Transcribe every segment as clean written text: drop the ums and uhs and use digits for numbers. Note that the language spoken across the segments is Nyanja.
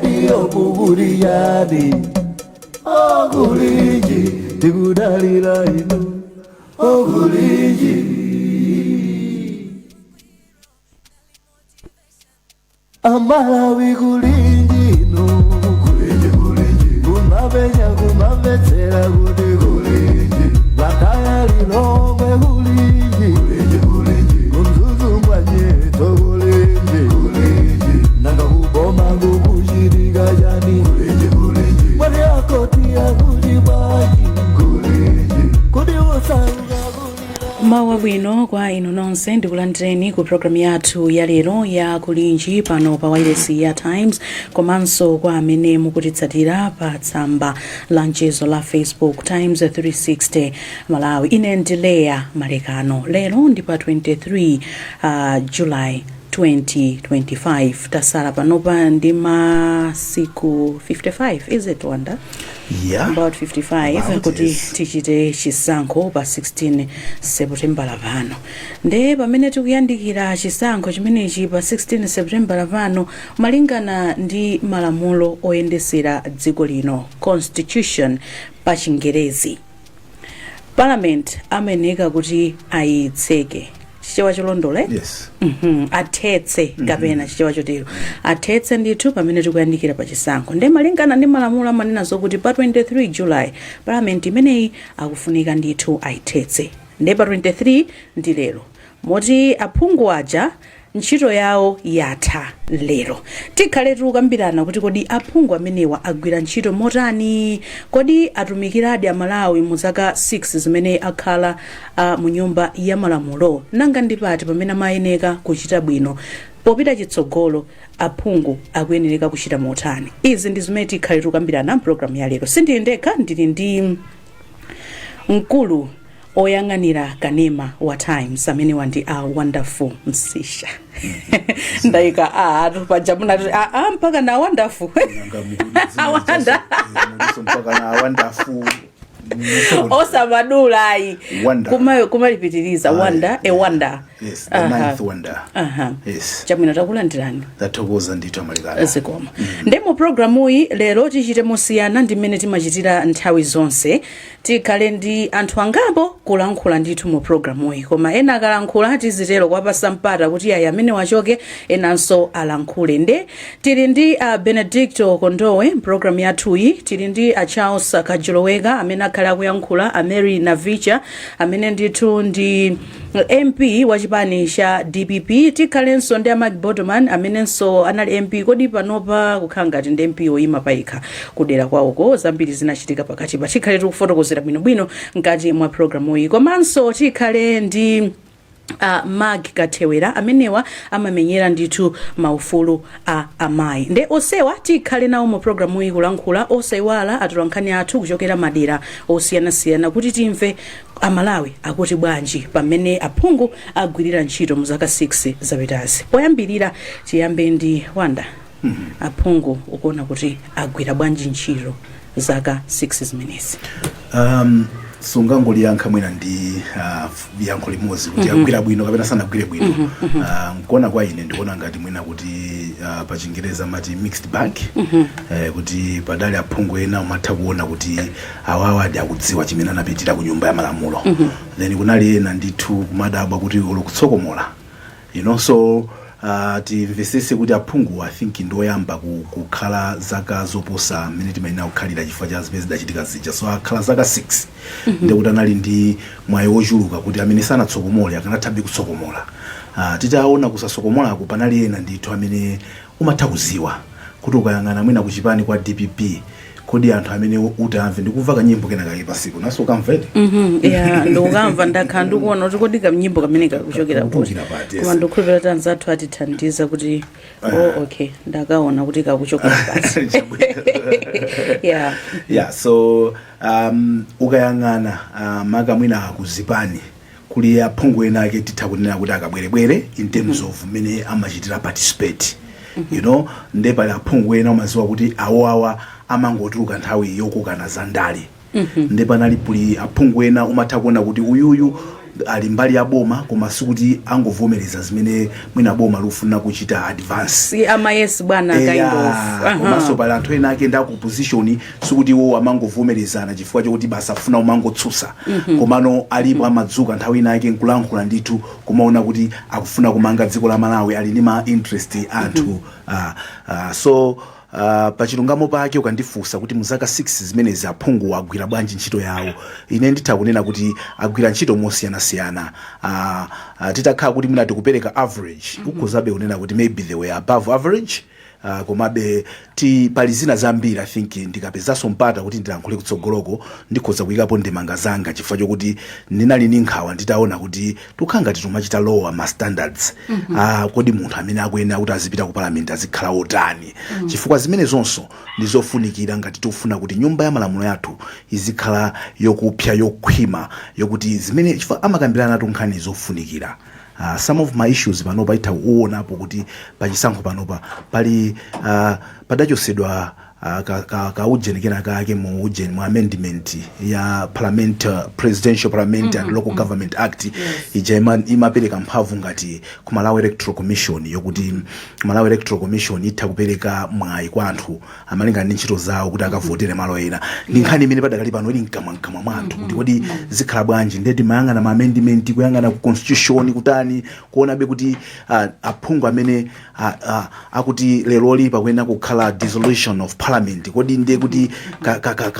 Radio mukuti chani? Oh, kulinji, tikudalira inu. Oh, kulinji. Amalawi kulinji inu, kulinji, kulinji, kumapenya kumamvetsera kuti kulinji, Blantyre, Lilongwe kulinji, kulinji, kulinji, kuMzuzu mwanyeto kulinji, kulinji, nanga kuboma kukuchitika chani? Kulinji, kulinji, mwati akoti akuti bwanji? Kulinji, kuti usauka kulira. Mawu abwino kwa inu nonse, ndikulandireni ku programu yathu ya lero ya Kulinji pano pa wailesi ya Times, komanso kwa amene mukutitsatira pa tsamba la mchezo la Facebook, Times 360 Malawi. Ine ndi Leya Malekano. Lero ndi pa 23 July 2025. Tasala panopa ndi masiku 55, is it, Wanda? Yeah. About 55 About, kuti yes. tichite chisankho pa 16 Seputembala pano. Nde pamene tikuyandikira chisankho chimenechi pa 16 Seputembala pano, malingana ndi malamulo oyendesera dziko lino, constitution pa Chingerezi, parliament amayeneka kuti ayitseke, Chichewa cholondola, eh? Yes. Athetse kapena Chichewa chotero, athetse ndithu pamene tikuyandikira pa chisankho. Nde malingana ndi malamulo amanena zokuti pa 23 July parliament imeneyi akufunika ndithu ayithetse. Nde pa 23 ndi lero, moti aphungu aja ntchito yawo yatha lero. Tikhale tikukambirana kuti kodi aphungu amenewa agwira ntchito motani? Kodi atumikiradi Amalawi mu zaka 6 zimene akhala mu nyumba ya malamulo? Nanga ndipati pamene amayeneka kuchita bwino? Popita chitsogolo aphungu akuyenereka kuchita motani? Izi ndi zimene tikhale tikukambirana mpulogalamu ya lero. Sindili ndekha, ndili ndi mkulu oyang'anira kanema wa Times, amene wandi a Wonderful Msisha. Ndayika atu paja munati aa mpaka na Wonderful. Wanda. Mpaka na Wonderful. Osamadula ayi. Wonder. Kumalipitiriza. Wonder, a wonder. Yes, the ninth wonder. Yes. Chabwino, takulandirani. Tathokoza ndithu, Amalekano. Zikoma. Ndi mu programuyi lero tichite mosiyana ndi mmene timachitira nthawi zonse. Tikhale ndi anthu angapo kulankhula ndithu mu programuyi, koma ena akalankhula tizitero kuwapasa mpata kuti ayi, amene wachoke, enanso alankhule. Nde tili ndi Benedicto Kondowe mpulogalamu yathuyi, tili ndi a Charles Kajoloweka amene akhale akuyankhula, a Mary Navicha amene ndithu ndi MP wa chipani cha DPP, tikhalenso ndi a Mark Botomani amenenso anali MP. Kodi panopa kukhala ngati ndi MP woyima payekha kudera kwawoko? Zambiri zinachitika pakati pa, tikhale tikufotokozera bwinobwino mkati mwa programuyi. Komanso tikhale ndi Mark Kathewera, amenewa amamenyera ndithu maufulu a amayi. Nde osewa tikhale nawo mu programu iyi kulankhula, osayiwala atolankhani athu kuchokera madera osiyanasiyana, kuti timve Amalawi akuti bwanji pamene aphungu agwirira ntchito mu zaka 6 zapitazi. Poyambirira tiyambe ndi Wanda. Aphungu ukuona kuti agwira bwanji ntchito zaka 6 zimenezi? Sungangoliyankha mwina ndi yankho limodzi kuti agwira bwino kapena sanagwire bwino. Nkuona kwa ine, ndikuona ngati mwina kuti pa Chingereza amati mixed bag, kuti padali aphungu ena umatha kuona kuti awawa adi akudziwa chimene anapitira ku nyumba ya malamulo, then kunali ena ndithu kumadabwa kuti olo kutsokomola. So timvesese kuti aphungu, I think, ndoyamba kukhala zaka zoposa mmene timayenera kukhalira chifukwa cha zimene zidachitika zija. So akhala zaka 6, ndikuti anali ndi mwayi wochuluka kuti amene sanatsokomole akanathabe kutsokomola. Titaona kusasokomolako, panali ena ndithu amene umatha kuziwa kuti ukayang'ana mwina kuchipani kwa DPP, kodi anthu amene utamve ndikumva kanyimbo kena kake pasiku naso ukamvete. Ya, ndikukamva, ndakhala ndikuona kuti kodi kanyimbo kamene kakuchokera kuti? Kakutulukira pati, yes. Koma ndikukhulupirira kuti anzathu atithandiza kuti, oh, okay, ndakaona kuti kakuchokera pati, yeah. Yeah, so ukayang'ana maka mwina kuzipani kuli aphungu ena ake titha kunena kuti akabwerebwere in terms of mmene amachitira participate. Nde pali aphungu ena umaziwa kuti awoawa amangotuluka nthawi yokukana za ndale. Nde panali puli aphungu ena umatha kuona kuti uyuyu Ali mbali ya boma, koma sikuti angovomereza zimene mwina boma lufuna kuchita advance. Si ama "yes bwana" kind of. Komanso pali anthu ena ake ndi aku opposition, sikuti iwo amangovomerezana chifukwa chokuti basi afuna umangotsutsa, komano alipo amadzuka nthawi ina ake nkulankhula ndithu, kumaona kuti akufuna kumanga dziko la Malawi, ali ndi ma interest anthu. So pachilungamo pake, ukandifunsa kuti muzaka 6 zimenezi aphungu agwira bwanji ntchito yawo, ine nditha kunena kuti agwira ntchito mosiyanasiyana. Titakhala kuti mwina tikupereka average, ukhozabe kunena kuti maybe they were above average. Komabe ti pali zina zambiri. I think ndikapezanso mpata kuti ndilankhule kutsogoloko, ndikhoza kuyikapo ndemanga zanga, chifukwa chokuti ndinali ndi nkhawa nditaona kuti tikukhala ngati tumachita lower ma standards. Kodi munthu amene akuyenera kuti azipita ku parliament azikhala otani? Chifukwa zimene zonso ndi zofunikira ngati tikufuna kuti nyumba ya malamulo yathu izikhala yokupsa, yokhwima, yokuti zimene, chifukwa amakambirana nkhani zofunikira. Some of my issues panopa itha kuonapo kuti pachisankho panopa pali padachosedwa ka ujeni kena kake mu ujeni, mu amendment ya parliament, Presidential, Parliament and Local Government Act. Ija imapereka mphamvu ngati ku Malawi Electoral Commission, yokuti Malawi Electoral Commission itha kupereka mwayi kwa anthu amalingana ndi ntchito zawo kuti akavotere malo ena. Ndi nkhani imene padakali pano ili mkamwamkamwa mwa anthu kuti kodi zikhala bwanji. Ndeti mayang'ana ma amendment, kuyang'ana ku constitution, kutani, kuonabe kuti aphungu amene akuti leroli pakuyenera kukhala dissolution of parliament, kodi ndiye kuti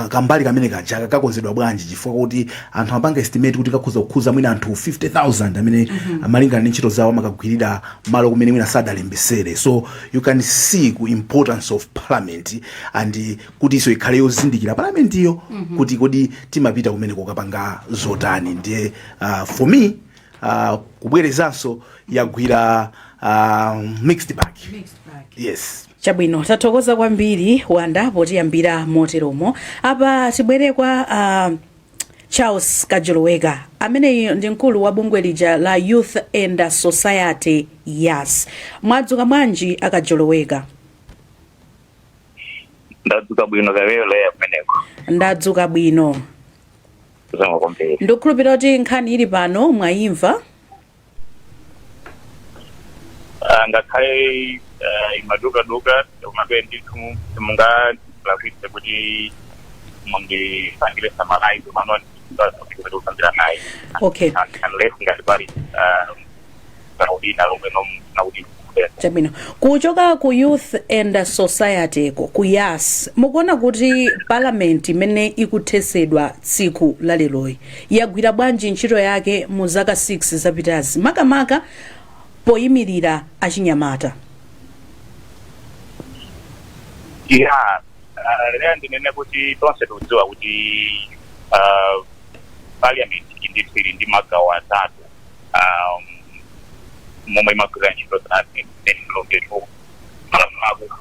kambali kamene kaja kakonzedwa bwanji? Chifukwa kuti anthu amapanga estimate kuti kakhoza kukhuza mwina anthu 50,000 amene amalingana ndi ntchito zawo amakagwirira malo kumene mwina sadalembesere. So you can see ku importance of parliament and kuti iso ikhale yozindikira parliament iyo kuti kodi timapita kumene kokapanga zotani. Ndiye for me, kubwerezanso, yagwira mixed bag, yes. Chabwino, tathokoza kwambiri Wanda potiyambira moteromo. Apa tibwere kwa Charles Kajoloweka, ameneyi ndi mkulu wa bungwe lija la Youth and Society, YAS. Mwadzuka bwanji, Akajoloweka? Ndadzuka bwino kaweyo leya kumeneko? Ndadzuka bwino. Zikomo kwambiri. Ndikukhulupirira kuti nkhani ili pano mwayimva. Ngakhale imadukaduka, komabe ndithu mungalakwitse kuti mundipangire summarize pano ndikupambira naye. Unless ngati pali kaudina lomwe nakuti. Chabwino, kuchoka ku Youth and Society ko ku YAS, mukuona kuti parliament imene ikuthesedwa tsiku la leroyi yagwira bwanji ntchito yake mu zaka 6 zapitazi, makamaka poyimirira achinyamata? Ya, lero ndinene kuti tonse tikudziwa kuti parliament ndithu ili ndi magawo atatu momwe imagwirira ntchito zake. Ndithu malamulo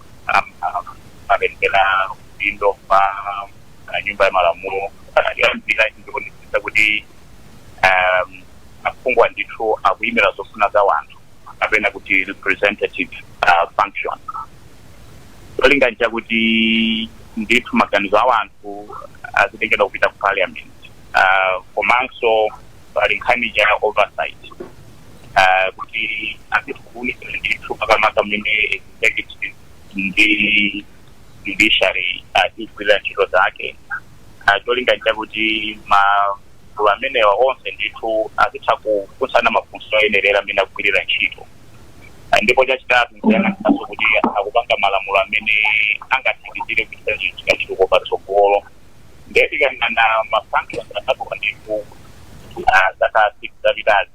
aperekera udindo pa nyumba ya malamulo. Yoyambira ndikuonetsetsa kuti aphungu ndithu akuyimira zofuna za wanthu, kapena kuti representative function. Cholinga nchakuti ndithu maganizo a wanthu azitengedwa kupita ku parliament. Komanso pali nkhani ya oversight, kuti azikuwunikira ndithu makamaka mmene executive ndi judiciary igwirira ntchito zake. Cholinga nchakuti magulu amenewa onse ndithu azitha kufunsana mafunso oyenerera amene akugwirira ntchito. Ndipo chachitatu nkuyang'anitsanso kuti akupanga malamulo amene angathandizire kuitsa chitukuko patsogolo. Ndiye tikayang'ana ma functions atatuwa ndithu, zaka 6 zapitazi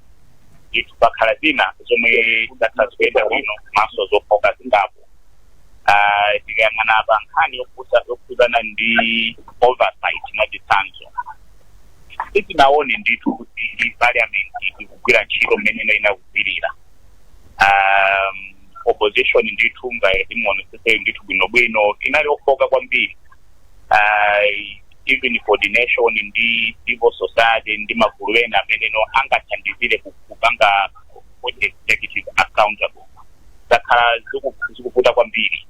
ndithu pakhala zina zomwe zakhala zikuyenda bwino komanso zofoka zingapo. Tikayang'ana pa nkhani yokhuzana ndi oversight, mwachitsanzo, sitinaone ndithu kuti parliament ikugwira ntchito mmene inakugwirira. Opposition ndithu, ngati muonesese ndithu bwinobwino, inali yofoka kwambiri. Even coordination ndi civil society ndi magulu ena amene no angathandizire kupanga executive accountable zakhala zikuvuta kwambiri.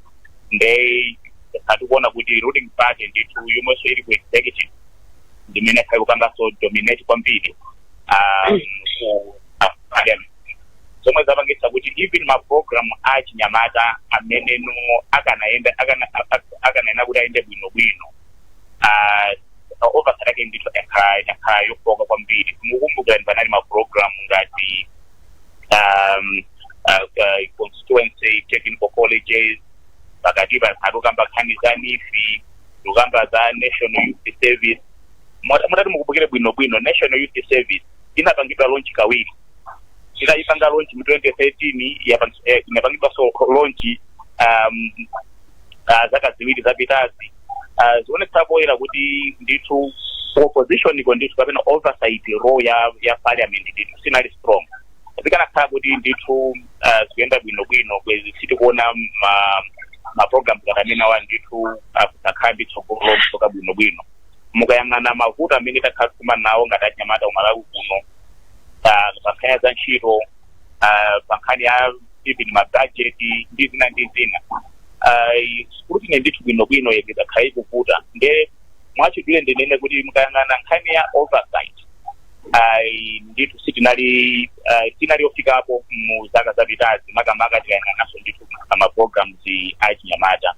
Nde tikuona kuti ruling party ndithu, yomwenso ili ku executive, ndimene akhale kupanganso dominate kwambiri. Ku parliament, zomwe zapangitsa kuti even ma program achinyamata ameneno akanayenda akanayenda kuti ayende bwinobwino, oversight yake ndithu yakhala yofoka kwambiri. Mukumbukira panali ma program ngati constituency technical colleges, pakati patukamba nkhani za NEEF, tukamba za National Youth Service. Mutati mukumbukire bwinobwino, National Youth Service inapangidwa launch kawiri. Itayipanga launch mu 2013, inapangidwanso launch zaka 2 zapitazi. Zionetsa poyera kuti ndithu opposition iko ndithu kapena oversight role ya parliament ndithu sinali strong. Zikanakhala kuti ndithu zikuyenda bwinobwino, kwezi sitikuona ma programs ngati amenewa ndithu kusakhala ndi tsogolo msoka bwinobwino. Mukayang'ana mavuto amene takhala tikumana nawo ngati achinyamata kumalawi kuno, pa nkhani za ntchito, pa nkhani ya even mabudget ndi zina ndi zina, scrutiny ndithu bwinobwino ikakhala ikuvuta. Nde mwachidule ndinene kuti mukayang'ana nkhani ya oversight, ndithu sitinali tinali ofikapo mu zaka zapitazi, makamaka tikayang'ananso ndithu ma programs achinyamata.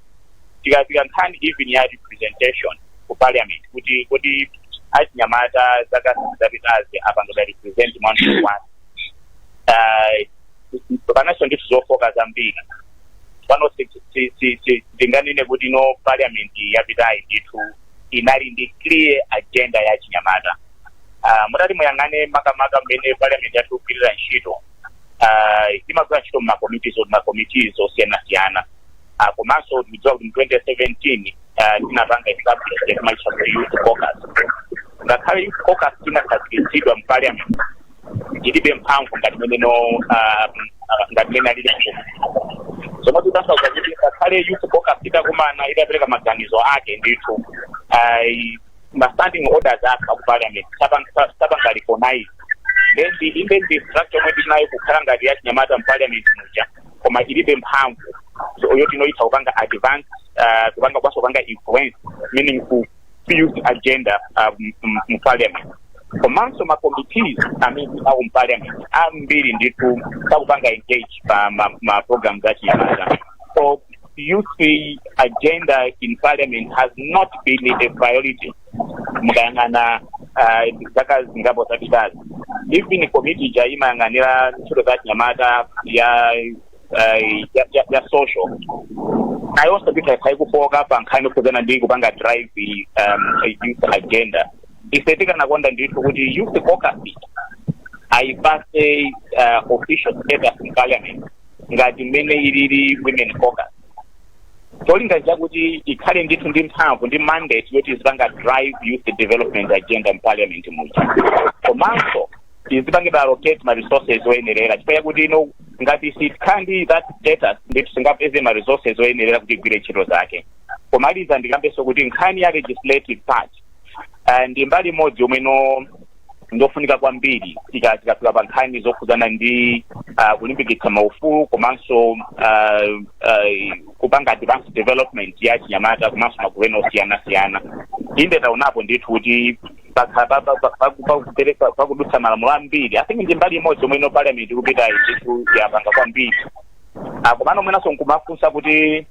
Tikafika nkhani even ya representation ku parliament, kuti achinyamata zaka zapitazi apangidwa represent one to one, pananso ndithu zofoka zambiri. Pano tinganene kuti no, parliament yapitayi ndithu inali ndi clear agenda ya chinyamata. Mutati muyang'ane makamaka mmene parliament yathu ikugwirira ntchito, imagwira ntchito mma committees osiyanasiyana. Komanso tikudziwa kuti mu 2017 tinapanga establish timaitcha kuti youth caucus. Ngakhale youth caucus inakhazikitsidwa mu parliament, ilibe mphamvu ngati meneno ngati mene alili. Zomwe titanthauza kuti ngakhale youth caucus itakumana, itapereka maganizo ake ndithu, ma standing orders athu aku parliament sapanga recognize. Then inde ndi structure yomwe tinayo kukhala ngati ya chinyamata mu parliament muja, koma ilibe mphamvu yoti inoitha kupanga advance, kupanga kwaso kupanga influence, meaning ku youth agenda mu parliament. Komanso ma committees amene aku mu parliament ambiri ndithu sakupanga engage pa ma programs achinyamata. So youth agenda in parliament has not been a priority. Mukayang'ana zaka zingapo zapitazi, even committee ija imayang'anira ntchito za chinyamata ya social, nayonso ndithu haikufoka pa nkhani yokhudzana ndi kupanga drive youth agenda. Ife tikanakonda ndithu kuti youth caucus ayipase official status in parliament ngati mmene ilili women caucus, cholinga chakuti ikhale ndithu ndi mphamvu ndi mandate yoti izipanga drive youth development agenda mu parliament muja, komanso izipangidwa allocate ma resources oyenerera, chifukwa chakuti ino ngati sitikhala ndi that status, ndithu singapeze ma resources oyenerera kuti igwire ntchito zake. Pomaliza, ndikambenso kuti nkhani ya legislative part ndi mbali imodzi yomweno ndofunika kwambiri tikafika pa nkhani zokhudzana ndi kulimbikitsa maufulu komanso kupanga advance development ya chinyamata komanso magulu ena osiyanasiyana. Inde, taonapo ndithu kuti pakhala pakudutsa malamulo ambiri. I think ndi mbali imodzi yomwe ino parliament ikupita ndithu yapanga kwambiri. Komano mwenanso nkumafunsa kuti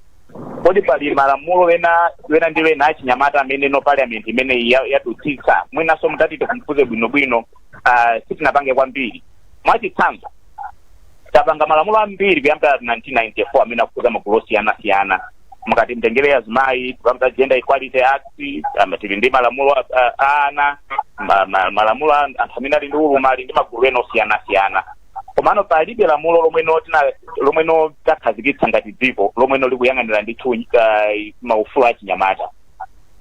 kodi pali malamulo ena ndi ena achinyamata amene no parliament imene yadutsitsa? Mwinanso mutati tifufuze bwinobwino, sitinapange kwambiri. Mwachitsanzo, tapanga malamulo ambiri kuyambira 1994 amene akukhuza magulu osiyanasiyana. Mukati mtengere azimayi, tikamba Gender Equality Act, tili ndi malamulo a ana, malamulo a anthu amene ali ndi ulumali ndi magulu ena osiyanasiyana. Komano palibe lamulo lomweno takhazikitsa ngati dziko lomweno likuyang'anira ndithu maufulu achinyamata.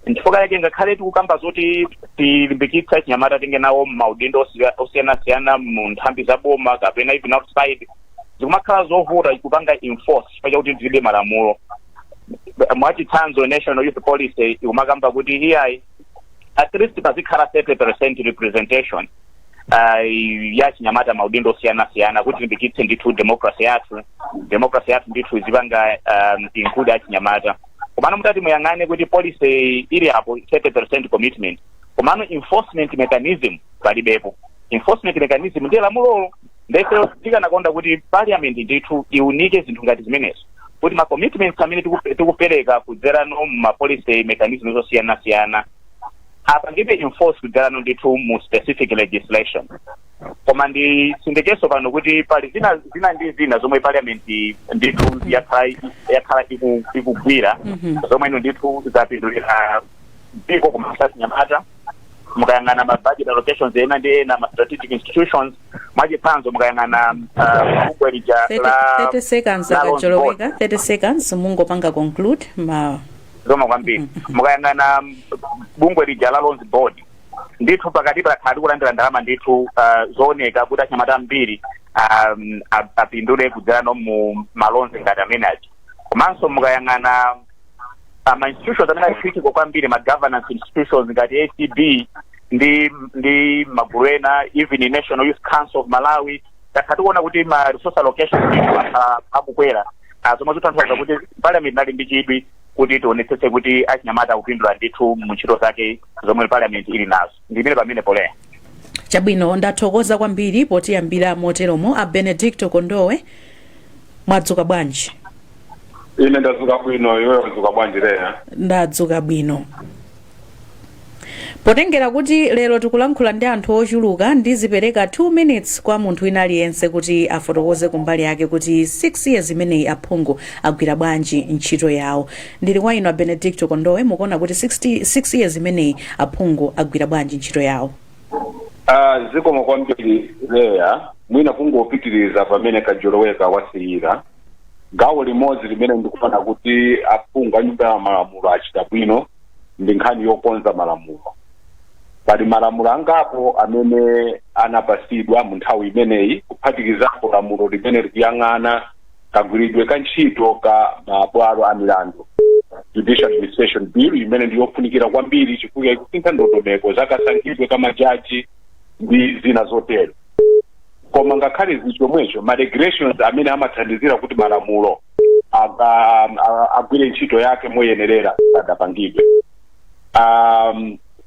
Nchifukwa chake ngakhale tikukamba zoti tilimbikitsa chinyamata tenge nawo maudindo osiyanasiyana mu nthambi za boma kapena even outside, zikumakhala zovuta kupanga enforce chifukwa chakuti tilibe malamulo. Mwachitsanzo, National Youth Policy ikumakamba kuti iyayi, at least pazikhala 30% representation ya chinyamata maudindo osiyanasiyana kuti limbikitse ndithu democracy yathu ndithu izipanga include achinyamata. Komano mutati muyang'ane kuti policy ili apo, 30% commitment, komano enforcement mechanism palibepo. Enforcement mechanism ndiye lamulolo. Ndiye tikanakonda kuti parliament ndithu iunike zinthu ngati zimenezo, kuti ma commitments amene tikupereka kudzerano mu policy mechanism zosiyanasiyana apangidwe enforce kudzerano ndithu mu specific legislation. Koma ndisindikenso pano kuti pali zina zina ndi zina zomwe parliament ndithu yakhala ikugwira zomwe ino ndithu zapindulira dziko komanso achinyamata. Mukayang'ana ma budget allocations ena ndi ena, ma strategic institutions, mwachitsanzo mukayang'ana bungwe lija 30, la 30 seconds. La Loans Board. A Kajoloweka, 30 seconds, mungopanga conclude ma Zikomo kwambiri. Mukayang'ana bungwe lija la Loans Board, ndithu pakati pakhala tikulandira ndalama ndithu zooneka kuti achinyamata ambiri apindule kudzerano mu ma loans ngati amene aja. Komanso mukayang'ana ma institutions amene ali critical kwambiri, ma governance institutions ngati ACB ndi magulu ena, even National Youth Council of Malawi, takhala tikuona kuti ma resource allocation ndithu akukwera, zomwe zikutanthauza kuti parliament inali ndi chidwi kuti tionetsetse kuti achinyamata akupindula ndithu mu ntchito zake zomwe parliament ili nazo. Ndimene pamene poleya. Chabwino, ndathokoza kwambiri potiyambira moteromo. A Benedicto Kondowe, mwadzuka bwanji? Ine ndadzuka bwino. Iwe wadzuka bwanji, Leya? Ndadzuka bwino. Potengera kuti lero tikulankhula ndi anthu ochuluka, ndizipereka 2 minutes kwa munthu wina aliyense kuti afotokoze kumbali yake kuti 6 years imeneyi aphungu agwira bwanji ntchito yawo. Ndili kwa inu a Benedicto Kondowe, mukuona kuti 6 years imeneyi aphungu agwira bwanji ntchito yawo? Zikomo kwambiri, Leya. Mwina kungopitiriza pamene Kajoloweka wasiyira, gawo limodzi limene ndikuona kuti aphungu a Nyumba ya Malamulo achita bwino ndi nkhani yokonza malamulo. Pali malamulo angapo amene anapasidwa mu nthawi imeneyi, kuphatikizapo lamulo limene likuyang'ana kagwiridwe ka ntchito ka mabwalo a milandu, Judicial Administration Bill, imene ndiyofunikira kwambiri chifukwa ikusintha ndondomeko za kasankhidwe ka majaji ndi zina zotero. Koma ngakhale zichomwecho, ma regulations amene amathandizira kuti malamulo agwire ntchito yake moyenerera sadapangidwe.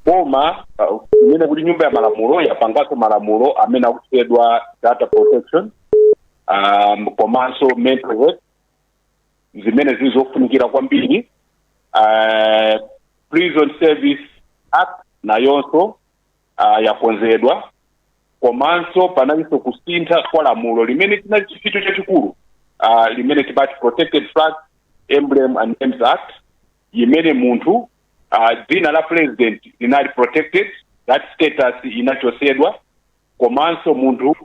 Koma imene kuti Nyumba ya Malamulo yapanganso malamulo amene akutchedwa data protection komanso mental health, zimene zili zofunikira kwambiri. Prison Service Act nayonso yakonzedwa. Komanso panalinso kusintha kwa lamulo limene tinali chintchito chachikulu, limene timati Protected Flag, Emblem and Names Act, imene munthu dzina la president linali protected, that status inachosedwa. Komanso munthu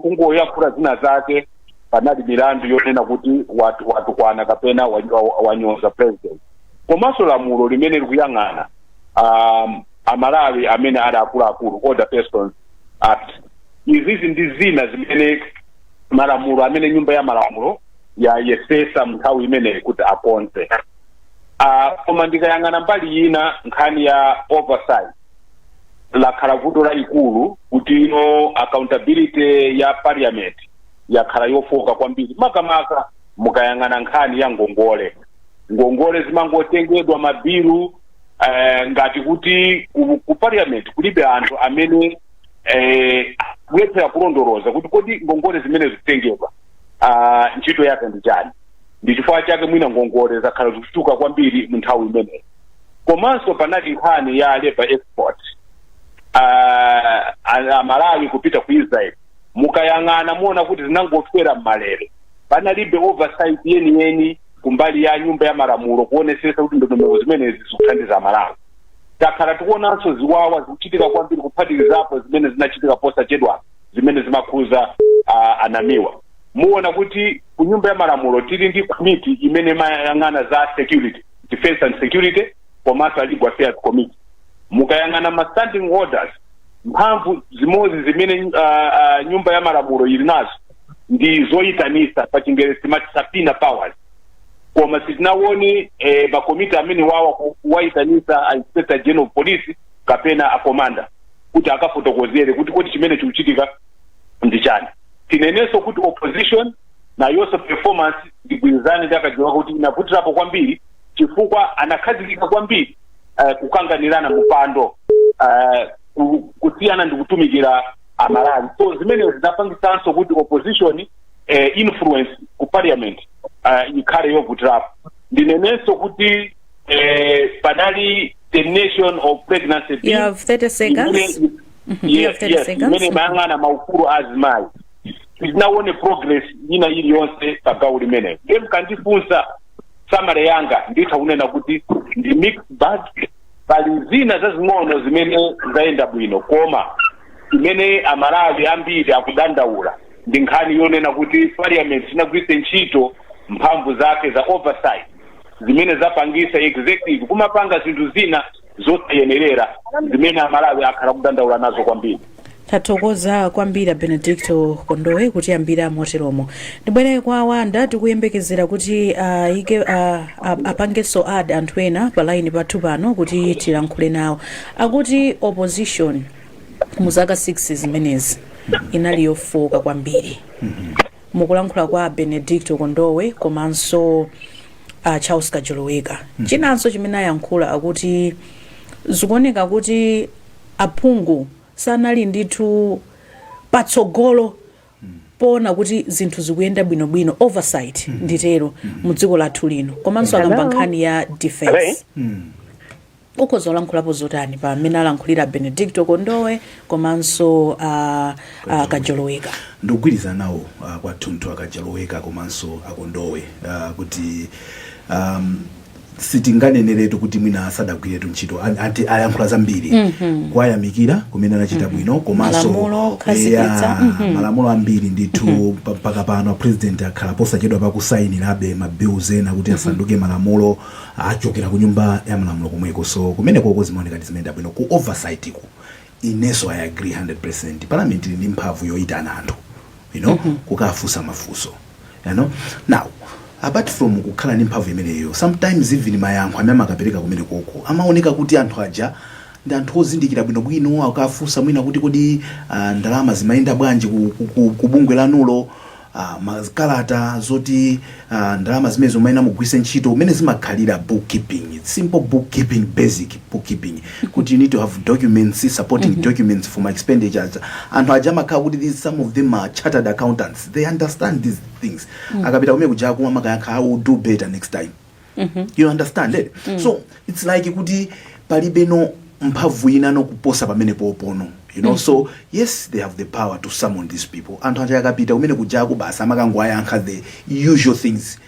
kungoyankhula zina zake, panali milandu yonena kuti watukwana kapena wanyoza president. Komanso lamulo limene likuyang'ana Amalawi amene ali akuluakulu, Older Persons Act. Izizi ndi zina zimene malamulo amene Nyumba ya Malamulo yayesesa mu nthawi imeneyi kuti akonze. Koma ndikayang'ana mbali ina, nkhani ya oversight lakhala vuto lalikulu, kuti ino accountability ya parliament yakhala yofoka kwambiri, makamaka mukayang'ana nkhani ya ngongole. Ngongole zimangotengedwa, mabilu, ngati kuti ku parliament kulibe anthu amene kulephera kulondoloza kuti kodi ngongole zimene zikutengedwa ntchito yake ndi chani. Ndi chifukwa chake mwina ngongole zakhala zikuchuluka kwambiri mu nthawi imeneyi. Komanso panali nkhani ya labor export, Amalawi kupita ku Israel. Mukayang'ana muona kuti zinangofera mmalere, panalibe oversight yeniyeni kumbali ya Nyumba ya Malamulo kuonesesa kuti ndondomeko zimenezi zikuthandiza Amalawi. Takhala tikuonanso ziwawa zikuchitika kwambiri, kuphatikizapo zimene zinachitika posachedwa zimene zimakhuza anamiwa. Muona kuti ku Nyumba ya Malamulo tili ndi committee imene imayang'ana za security, defense and security, komanso Legal Affairs Committee. Mukayang'ana ma standing orders, mphamvu zimodzi zimene Nyumba ya Malamulo ili nazo ndi zoyitanisa, pa Chingerezi timati subpoena powers, koma sitinaone makomiti amene wawa kuwayitanisa a Inspector General of Police kapena a commander kuti akafotokozere kuti kodi chimene chikuchitika ndi chani. Tinenenso kuti opposition nayonso performance, ndigwirizane ndi akajiwa kuti inavutirapo kwambiri, chifukwa anakhazikika kwambiri kukanganirana mupando. Kusiyana ndi kutumikira Amalawi. So zimene zinapangisanso kuti opposition influence ku parliament ikhale yovutirapo. Ndinenenso kuti panali Termination of Pregnancy You have 30 seconds. You Yes, have 30 yes, seconds. imene imayang'ana maufulu a azimayi. Tinaone progress ina iliyonse pa gawo limeneyo. Ndiye mkandifunsa summary yanga, nditha kunena kuti ndi mixed bag. Pali zina zazing'ono zimene zayenda bwino, koma imene Amalawi ambiri akudandaula ndi nkhani yonena kuti parliament sinagwiritse ntchito mphamvu zake za oversight, zimene zapangisa executive kumapanga zinthu zina zosayenerera, zimene Amalawi akhala kudandaula nazo kwambiri. Tathokoza kwambiri, Benedicto Kondowe, kutiyambira moteromo. Ndibwere kwa Wanda. Tikuyembekezera kuti ike apangenso add anthu ena pa line pathu pano kuti tilankhule nawo. Akuti opposition mu zaka 6 zimenezi inali yofoka kwambiri, mukulankhula kwa Benedicto Kondowe komanso Charles Kajoloweka. Chinanso chimene ayankhula, akuti zikuoneka kuti aphungu sanali ndithu patsogolo poona kuti zinthu zikuyenda bwinobwino, oversight nditero, mu dziko lathu lino. Komanso akamba nkhani ya defense. Ukhoza kulankhulapo zotani pa amene alankhulira Benedicto Kondowe komanso Kajoloweka? Ndikugwirizana nawo kwathunthu Akajoloweka komanso Akondowe kuti sitinganeneretu kuti mwina asadagwiretu ntchito. Ati ayankhula zambiri, kuwayamikira kumene anachita bwino, komanso Malamulo kukhazikitsa. Yeah, malamulo ambiri ndithu. Mpaka pano a president akhala posachedwa pakusayinirabe ma bills ena kuti asanduke malamulo achokera ku Nyumba ya Malamulo komweko. So kumenekoko zimaoneka ndi zimene bwino. Ku oversight ku, inenso I agree 100. Parliament ili ndi mphamvu yoyitana anthu kukafunsa mafunso. Now, apart from kukhala ndi mphamvu imeneyo, sometimes even mayankho amene amakapereka kumene koko amaoneka kuti anthu aja ndi anthu ozindikira bwinobwino. Akafunsa mwina kuti kodi ndalama zimayenda bwanji ku bungwe lanulo, makalata zoti ndalama zimene zimayenda mugwise ntchito, umene zimakhalira bookkeeping. It's simple bookkeeping, basic bookkeeping, kuti you need to have documents, supporting documents for my expenditures. Anthu aja amakhala kuti these, some of them are chartered accountants, they understand these things. Akapita kumene kujaku amakayankha, "I will do better next time." You understand it? So it's like kuti palibe no mphamvu ina nokuposa pamene popono. So yes, they have the power to summon these people. Anthu aja akapita kumene kujaku, basi, amakangoayankha the usual things,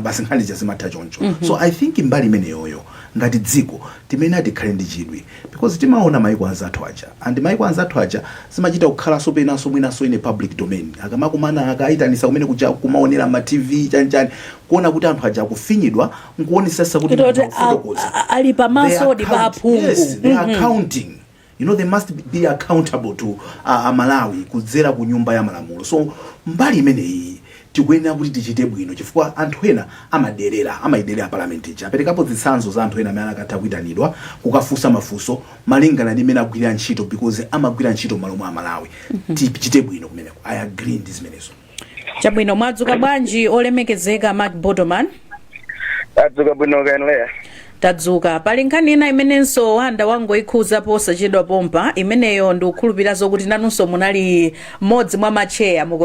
basi, nkhani zimatha choncho. So I think mbali imeneyoyo, ngati dziko timene atikhale ndi chidwi, because timaona maiko anzathu aja, and maiko anzathu aja zimachita kukhalanso penanso mwinanso in a public domain. Akamakumana, akayitanisa kumene kuja, kumaonera ma TV, chanchani, kuona kuti anthu aja akufinyidwa, nkuonesesa kuti Kuti munthu akufotokoza. Ali pamaso They pa aphungu. Yes, they are accounting. They must be accountable to Amalawi kudzera ku Nyumba ya Malamulo. So mbali imeneyi tikuyenera kuti tichite bwino, chifukwa anthu ena amaderera, amayiderera parliament ija. Aperekapo zitsanzo za anthu ena amene akatha kuyitanidwa kukafunsa mafunso malingana ndi imene agwirira ntchito, because amagwira ntchito m'malo mwa Amalawi. Tichite bwino kumeneko. I agree ndi zimenezo. Chabwino. Mwadzuka bwanji, olemekezeka Mark Botoman? Adzuka bwino kaenleya. Tadzuka. Pali nkhani ina imenenso Wanda wangoikhuza posachedwa pompa. Imeneyo ndikukhulupirira zokuti nanunso munali mmodzi mwa macheya mu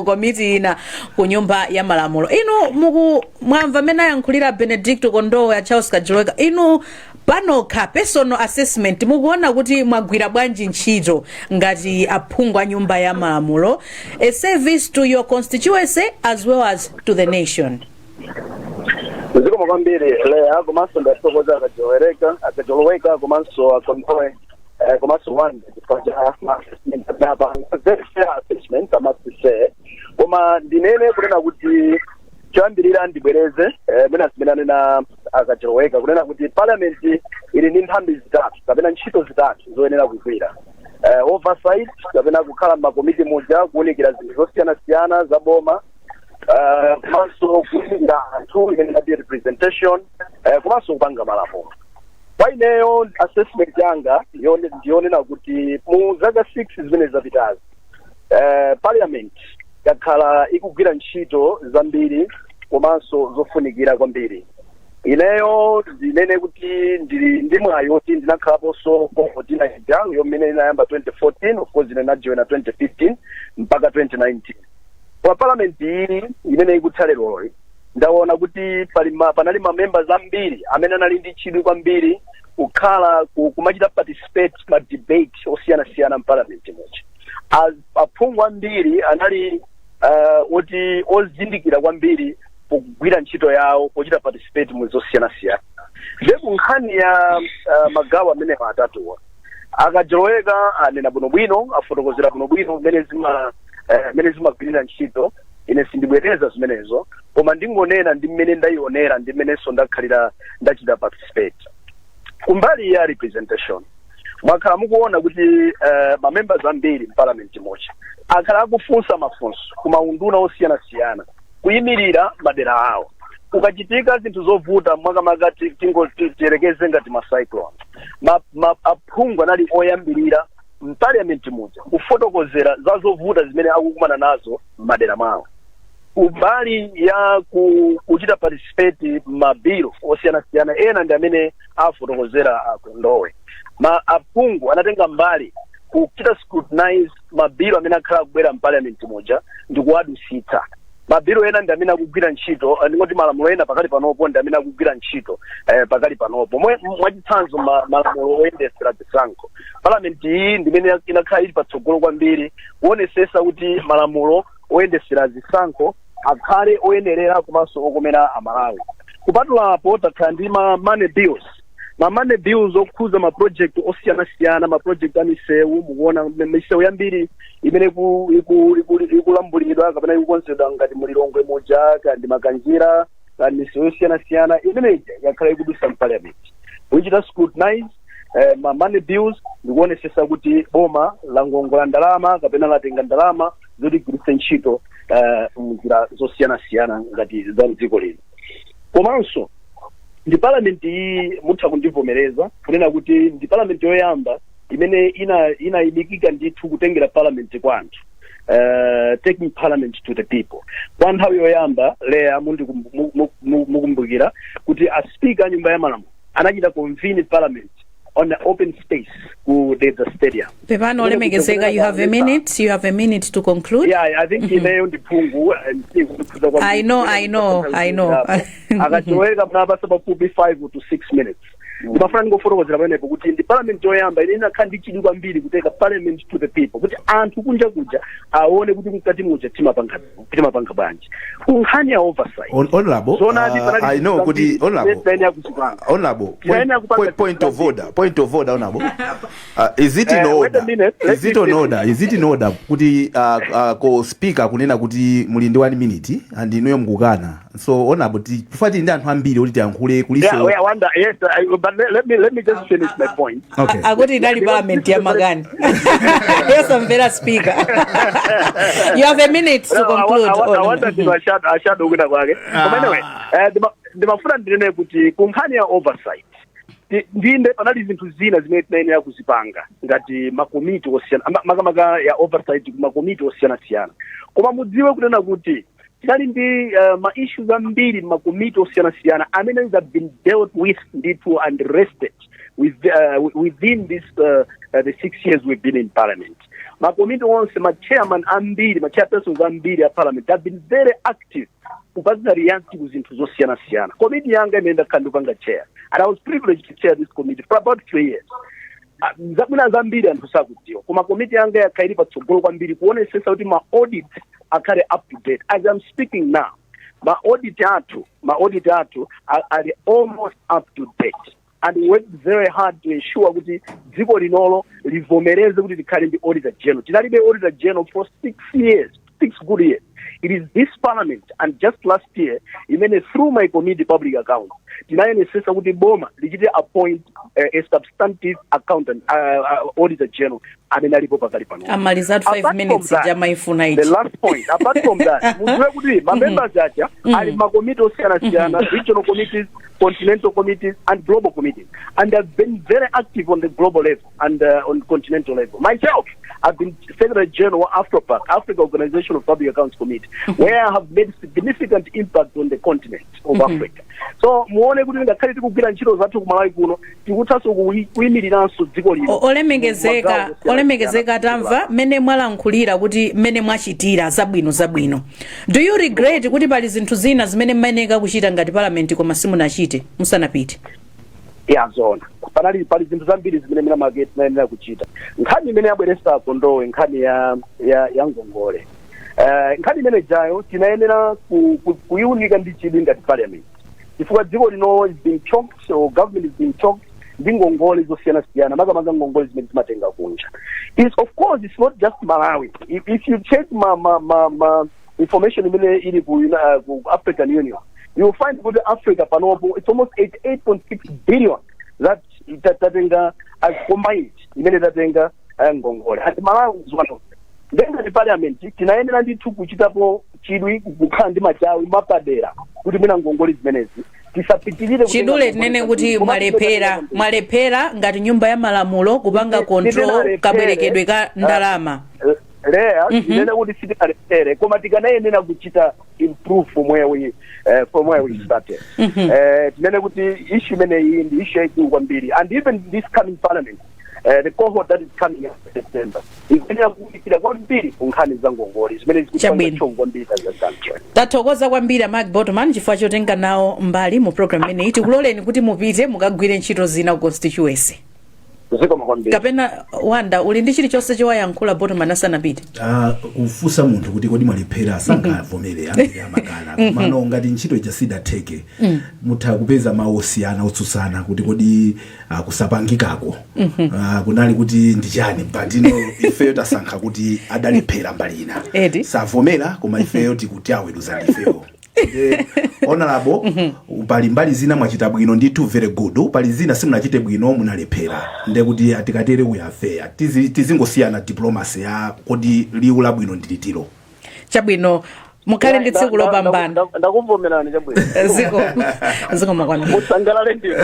komiti ina ku Nyumba ya Malamulo. Inu muku mwamva amene ayankhulira Benedicto Kondowe ya Charles Kajoloweka. Inu panokha, personal assessment, mukuona kuti mwagwira bwanji ntchito ngati aphungu a Nyumba ya Malamulo, a service to your constituency as well as to the nation? Zikomo kwambiri, Leya, komanso ndathokoza Akajoloweka komanso Akondowe, komanso Wanda chifukwa cha assessment amene, very fair assessment, I must say. Koma ndinene kunena kuti choyambirira ndibwereze mwina zimene anena Akajoloweka, kunena kuti parliament ili ndi nthambi zitatu kapena ntchito zitatu zoyenera kugwira: oversight, kapena kukhala m'makomiti muja kuwunikira zinthu zosiyanasiyana za boma, komanso kuwunikira anthu, imene ngati representation, komanso kupanga malamulo. Kwa ineyo, assessment yanga ndiyonena kuti mu zaka 6 zimene zapitazi, parliament yakhala ikugwira ntchito zambiri komanso zofunikira kwambiri. Ineyo ndinene kuti ndili ndi mwayi woti ndinakhalaponso coordinator yomene inayamba 2014. Of course, ine najoina 2015 mpaka 2019. Kwa parliament iyi imene ikutha leroli, ndaona kuti panali ma members ambiri amene anali ndi chidwi kwambiri kukhala kumachita participate ma debate osiyanasiyana mparliament muja. Aphungu ambiri anali oti ozindikira kwambiri pogwira ntchito yawo, pochita participate mu zosiyanasiyana. Nde ku nkhani ya magawo amenewa atatuwa, akajoloweka anena bwinobwino, afotokozera bwinobwino mmene zimagwirira ntchito. Ine sindibwereza zimenezo, koma ndingonena ndi mmene ndayionera, ndi mmenenso ndakhalira ndachita participate. Kumbali ya representation, mwakhala mukuona kuti mamembers ambiri mparliament muja akhala akufunsa mafunso ku maunduna osiyanasiyana kuyimirira madera awo. Ukachitika zinthu zovuta, makamaka tiyerekeze ngati ma cyclone, aphungu anali oyambirira mparliament muja kufotokozera za zovuta zimene akukumana nazo m'madera mwawo. Kumbali ya kuchita participate mabilo osiyanasiyana, ena ndi amene afotokozera akondowe, ma aphungu anatenga mbali kuchita scrutinize mabilo amene akhala akubwera mparliament muja ndi kuwadusitsa. Mabilo ena ndi amene akugwira ntchito, ndingoti malamulo ena pakali panopo ndi amene akugwira ntchito pakali panopo. Mwachitsanzo, malamulo oyendesera zisankho, parliament iyi ndimene inakhala ili patsogolo kwambiri kuonesesa kuti malamulo oyendesera zisankho akhale oyenerera komanso okomera Amalawi. Kupatulapo, takhala ndi ma money bills, ma money bills okhuza ma project osiyanasiyana, ma project a misewu. Mukuona misewu yambiri imene ikulambulidwa kapena ikukonzedwa ngati mulilongwe muja, kandi Makanjira, kandi misewu yosiyanasiyana imene ija yakhala ikudusa mparliament kuichita scrutinize ma money bills ndikuonesesa kuti boma langongola ndalama kapena latenga ndalama zoti igwiritse ntchito mnjira zosiyanasiyana ngati za mdziko lino. Komanso ndi parliament iyi, mutha kundivomereza kunena kuti ndi parliament yoyamba imene inayimikika ndithu kutengera parliament kwa anthu, taking parliament to the people. Kwa nthawi yoyamba, leya mukumbukira kuti a speaker a nyumba ya malamulo anachita convene parliament on the open space ku Dedza Stadium. Pepano, olemekezeka, you have a minute, you have a minute to conclude. Yeah, I think ineyo ndiphungu. I know, I know, I know. Akachoweka mnapasa pafupi 5 to 6 minutes. Ndimafuna ndingofotokozera pamenepo kuti ndi parliament yoyamba ine inakhala ndi chidwi kwambiri kuteka parliament to the people, kuti anthu kunja kuja aone kuti mkati muja timapanga bwanji. Ku nkhani ya oversight, Honorable, Zonadi, I know kuti honorable, honorable, honorable, point, point of order, point of order, honorable. Is it in Wait a order? minute, let Is it me on finish. order? Is it in order kuti ko speaker kunena kuti muli ndi 1 minute and inuyo mukukana? So honorable, kufa tili ndi anthu ambiri oti tiyankhule kuliso. Yeah, wonder, yes, but let me just finish my point. Okay. Akuti inali parliament ya makani yosamvera speaker. You have a minute to No, conclude. I wonder ndino ashado kwina kwake. Koma anyway, ndimafuna ndinene kuti ku nkhani ya oversight, ndinde panali zinthu zina zimene tinayenera kuzipanga ngati makomiti osiyana, makamaka ya oversight makomiti osiyanasiyana. Koma mudziwe kunena kuti tinali ndi ma issues ambiri makomiti osiyanasiyana amene have been dealt with ndithu and rested within this the 6 years we've been in parliament. Makomiti onse, ma chairman ambiri, ma chairpersons ambiri a parliament have been very active kupanga react ku zinthu zosiyanasiyana. Komiti yanga imene ndakhala ndikupanga chair, and I was privileged to chair this committee for about 3 years, zabwino zambiri anthu sakudziwa, koma komiti yanga yakhala ili patsogolo kwambiri kuonesesa kuti ma audit akhale up to date. As I'm speaking now, ma audit athu ali almost up to date, and we worked very hard to ensure kuti dziko linolo livomereze kuti tikhale ndi auditor general. Tinalibe auditor general for 6 years, 6 good years. It is this parliament and just last year imene through my committee, public account, tinayenesesa kuti boma lichite appoint a substantive accountant, auditor general amene alipo pakali pano. Amalizatu 5 Apart minutes. from that, Jamaifuna the ichi. last point, apart from that, mudziwe kuti ma members aja ali makomiti osiyanasiyana, regional committees. Continental committees and global committees, and I've been very active on the global level and on continental level. Myself, I've been Secretary General of AFROPAC, Africa Organization of Public Accounts Committee, where I have made significant impact on the continent of Africa. So muone kuti ngakhale tikugwira ntchito zathu kuMalawi kuno, tikuthanso kuyimiriranso dziko lino Olemekezeka, magawo osiyanasiyana. olemekezeka, tamva mmene mwalankhulira kuti mmene mwachitira zabwino zabwino. Do you regret kuti pali zinthu zina zimene mmayeneka kuchita ngati parliament koma simunachite musanapite? Ya, zona pali zinthu zambiri zimene mina make tinayenera kuchita. Nkhani imene yabweresa Kondowe, nkhani ya ngongole, nkhani imene jayo tinayenera kuyiunika ndi chidwi ngati parliament, chifukwa dziko lino is being choked, or government is being choked ndi ngongole zosiyanasiyana, makamaka ngongole zimene zimatenga kunja. Is of course it's not just Malawi. If you check ma information imene ili ku African Union, you will find kuti Africa panopo it's almost 88.6 billion that tatenga as combined, imene tatenga ngongole, and Malawi is one of them. Ngati parliament tinayenera ndithu kuchitapo chidwi, kukhala ndi machawi mapadera kuti mwina ngongole zimenezi tisapitirire kutenga Chidule ngongole tinene zambiri. kuti Koma mwalephera, mwalephera ngati nyumba ya malamulo kupanga control Sitinalephere. kabwerekedwe ka ndalama. Leya, tinene kuti sitinalephere, koma tikanayenera kuchita improve from where we started. Tinene kuti issue imeneyi ndi issue yaikulu kwambiri, and even this coming parliament, the cohort that is coming in September, ikuyenera kuwunikira kwambiri ku nkhani za ngongole zimene zikupanga Chabwino. choke kwambiri as a country. Tathokoza kwambiri a Mark Botomani chifukwa chotenga nawo mbali mu program imeneyi. Tikuloleni kuti mupite mukagwire ntchito zina ku constituency. Zikomo kwambiri. Kapena Wanda, uli ndi chilichonse chowayankhula Botomani asanapite? Kufunsa munthu kuti kodi mwalephera, sangavomere, ambiri amakana. Komano ngati ntchito ija sidatheke, mutha kupeza mawu osiyana otsutsana kuti kodi kusapangikako kunali kuti ndi chani. Bandino ifeyo tasankha kuti adalephera mbali ina. Edi. Savomera, koma ifeyo tikuti aweruza ndifeyo. Honorable, pali mbali zina mwachita bwino ndithu, very good. Pali zina simunachite bwino, munalephera. Nde kuti atikatere, we are fair. Tizingosiyana diplomacy ya kodi liwu labwino ndilitiro. Chabwino, mukhale ndi tsiku lopambana. Ndakuvomerani, chabwino. Zikomo kwambiri. Musangalale ndinu.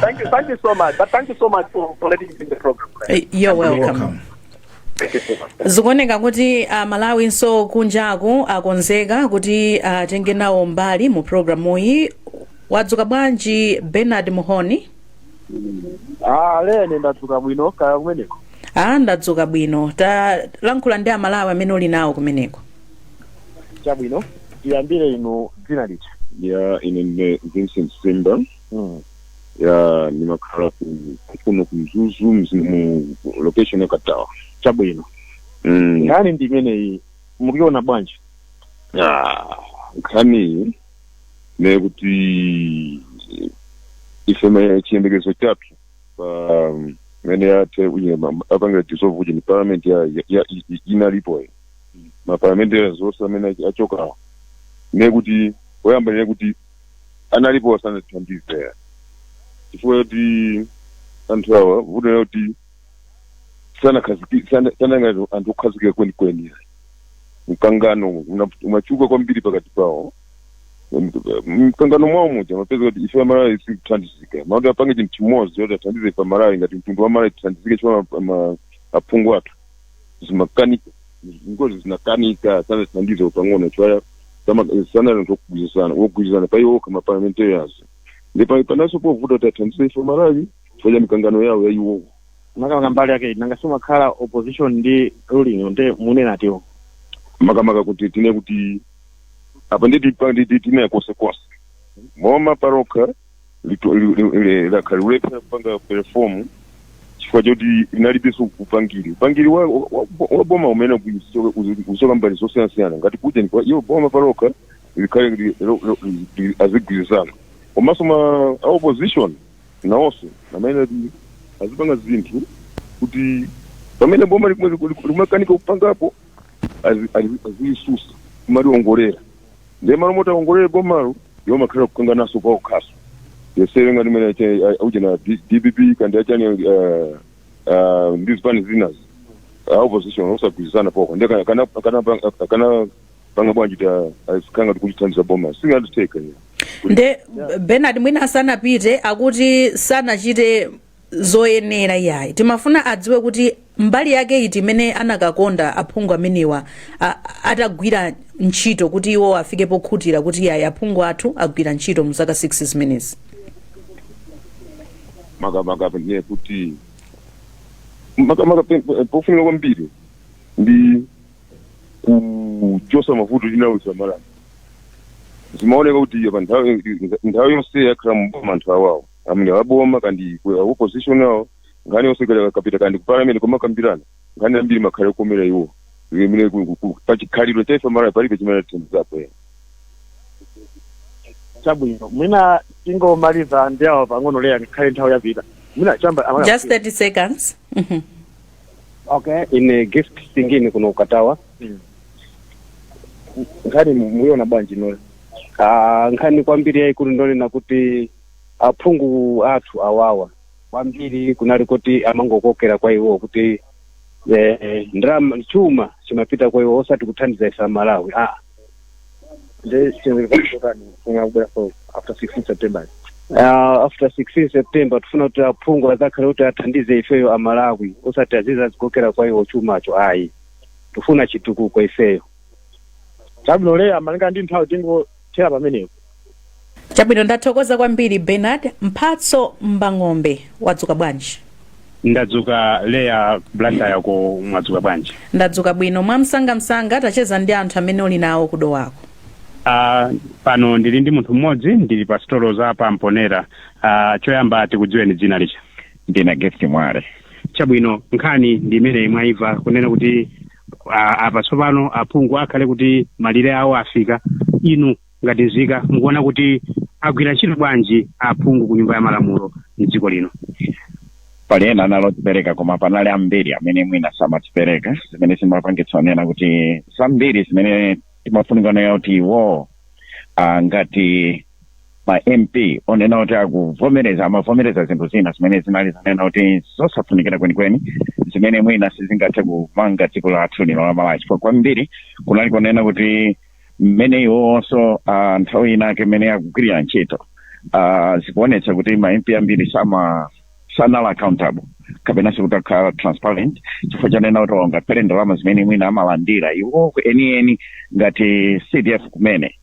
Thank you, thank you so much, but thank you so much for letting me in the program. You're welcome. Thank you so much. Zikuoneka kuti Amalawinso kunjaku akonzeka kuti atenge nawo mbali mu programuyi. Wadzuka bwanji, Bernard Muhoni? Ah, lene ndadzuka bwino, kaya kumeneko? Ah, ndadzuka bwino. Talankhula ndi Amalawi amene uli nawo kumeneko. Chabwino, tiyambire inu, dzina lija? Ya, ine ndine Vincent Simba. Ya, ndimakhala kuno ku Mzuzu, mu location ya Katawa. Chabwino. Nkhani ndi imeneyi, mukuiona bwanji? Ah, nkhani ne kuti ife chiyembekezo chathu pa mene yathe apangira dissolve uja ni parliament ya inalipo, ma parliamentarians zonse amene achokawo, ne kuti oyamba ne kuti analipo asanathandize, chifukwa kuti anthu awa vuto kuti sanangati anthu okhazikika kwenikweni. Mkangano umachuka kwambiri pakati pawo. Mkangano mwawo muja mapeza kuti ife Amalawi sikuthandizika. Makuti apange chinthu chimodzi choti athandize ife Amalawi ngati mtundu wa Malawi, tithandizike chifukwa aphungu athu zimakanika, ngozi zinakanika, sanathandize pang'ono chifukwa sanali anthu okugwirizana, wogwirizana pa iwo okha ma parliamentarians. Ndi pananso povuta kuti athandize ife Malawi chifukwa cha mikangano yawo ya iwowo. Makamaka mbali yake nanga simakhala opposition ndi ruling, nde munena tiwo? Makamaka kuti tine kuti apa nditi tine konsekonse boma parokha lakhala lilephera kupanga perform chifukwa choti linalibenso upangiri wa boma umene uchoka mbali zosiyanasiyana. Ngati kuja iyo boma parokha likhale azigwirizana, komanso ma a opposition nawonso amene ati azipanga zinthu kuti pamene boma limakanika kupangapo, azilisusa, kumaliongolera. Ndiye malo moti aongolere bomalo, iwo makhala kukanganaso pawo khaso yesere ngati mene uje na DPP kandi achani ndi zipani zinazi a opposition osagwirizana poko, ndiye kana panga bwanji ta azikanga tikuchithandiza boma singatitheka. Nde Bernard, mwina asanapite, akuti sanachite zoyenera iyayi. Timafuna adziwe kuti mbali yake iti imene anakakonda aphungu amenewa atagwira ntchito kuti iwo afike pokhutira kuti iyayi, aphungu athu agwira ntchito mu zaka 6 zimenezi. Makamaka ndine kuti makamaka pofunika kwambiri ndi kuchosa mavuto inawisa Malawi. Zimaoneka kuti pa nthawi yonse yakhala mboma, anthu awawo amene aboma kandi ku opposition awo, nkhani yonse kapita kandi ku parliament komakambirana, nkhani ambiri makhale okomera iwo. Imene pachikhalidwe chaife Malawi palibe chimene tithandizapo ena. Chabwino, mwina tingomaliza ndi awa pang'ono, Leya, ngakhale nthawi yapita. Mwina chamba Just 30 seconds. Okay, ine Gift Singini kuno Katawa. Nkhani muyiona bwanji noyo? Ah, nkhani kwambiri yayikulu ndonena kuti aphungu athu awawa kwambiri kunali kuti amangokokera kwa iwo, kuti ndalama, chuma chimapita kwa iwo, osati kuthandiza ife Amalawi, ah. Ndi chiyembekezo chotani funa kubwera for after 16 September? After 16 September tifuna kuti aphungu adzakhale kuti athandize ifeyo Amalawi, osati aziza zikokera kwa iwo chumacho, ayi. Tifuna chitukuko ifeyo. Chabwino, Leya, malinga ndi nthawi tingothera pamenepo. Chabwino, ndathokoza kwambiri, Bernard. Mphatso Mbang'ombe, wadzuka bwanji? Ndadzuka, Leya. Blantyre ko mwadzuka bwanji? Ndadzuka bwino. Mwamsangamsanga, tacheza ndi anthu amene uli nawo kudowako. Pano ndili ndi munthu mmodzi, ndili pa sitolo za Pamponera. Choyamba tikudziweni dzina licha. Ndine Gift Mwale. Chabwino, nkhani ndi imene mwayimva kunena kuti apa tsopano aphungu akhale kuti malire awo afika. Inu ngati nzika mukuona kuti agwira ntchito bwanji aphungu ku Nyumba ya Malamulo mdziko lino? Pali ena analodzipereka, koma panali ambiri amene mwina samadzipereka, zimene zimapangitsa onena kuti zambiri zimene timafunika onena kuti iwo ngati ma MP onena kuti akuvomereza, amavomereza zinthu zina zimene zinali zonena kuti zosafunikira kwenikweni, zimene mwina sizingathe kumanga dziko lathu lino la Malawi, chifukwa kwambiri kunali kunena kuti mmene iwonso nthawi inake mmene akugwirira ntchito, zikuonetsa kuti ma MP ambiri sanali accountable kapena sikuti akhala transparent, chifukwa chonena kuti ngakhale ndalama zimene mwina amalandira iwo enieni ngati CDF kumene,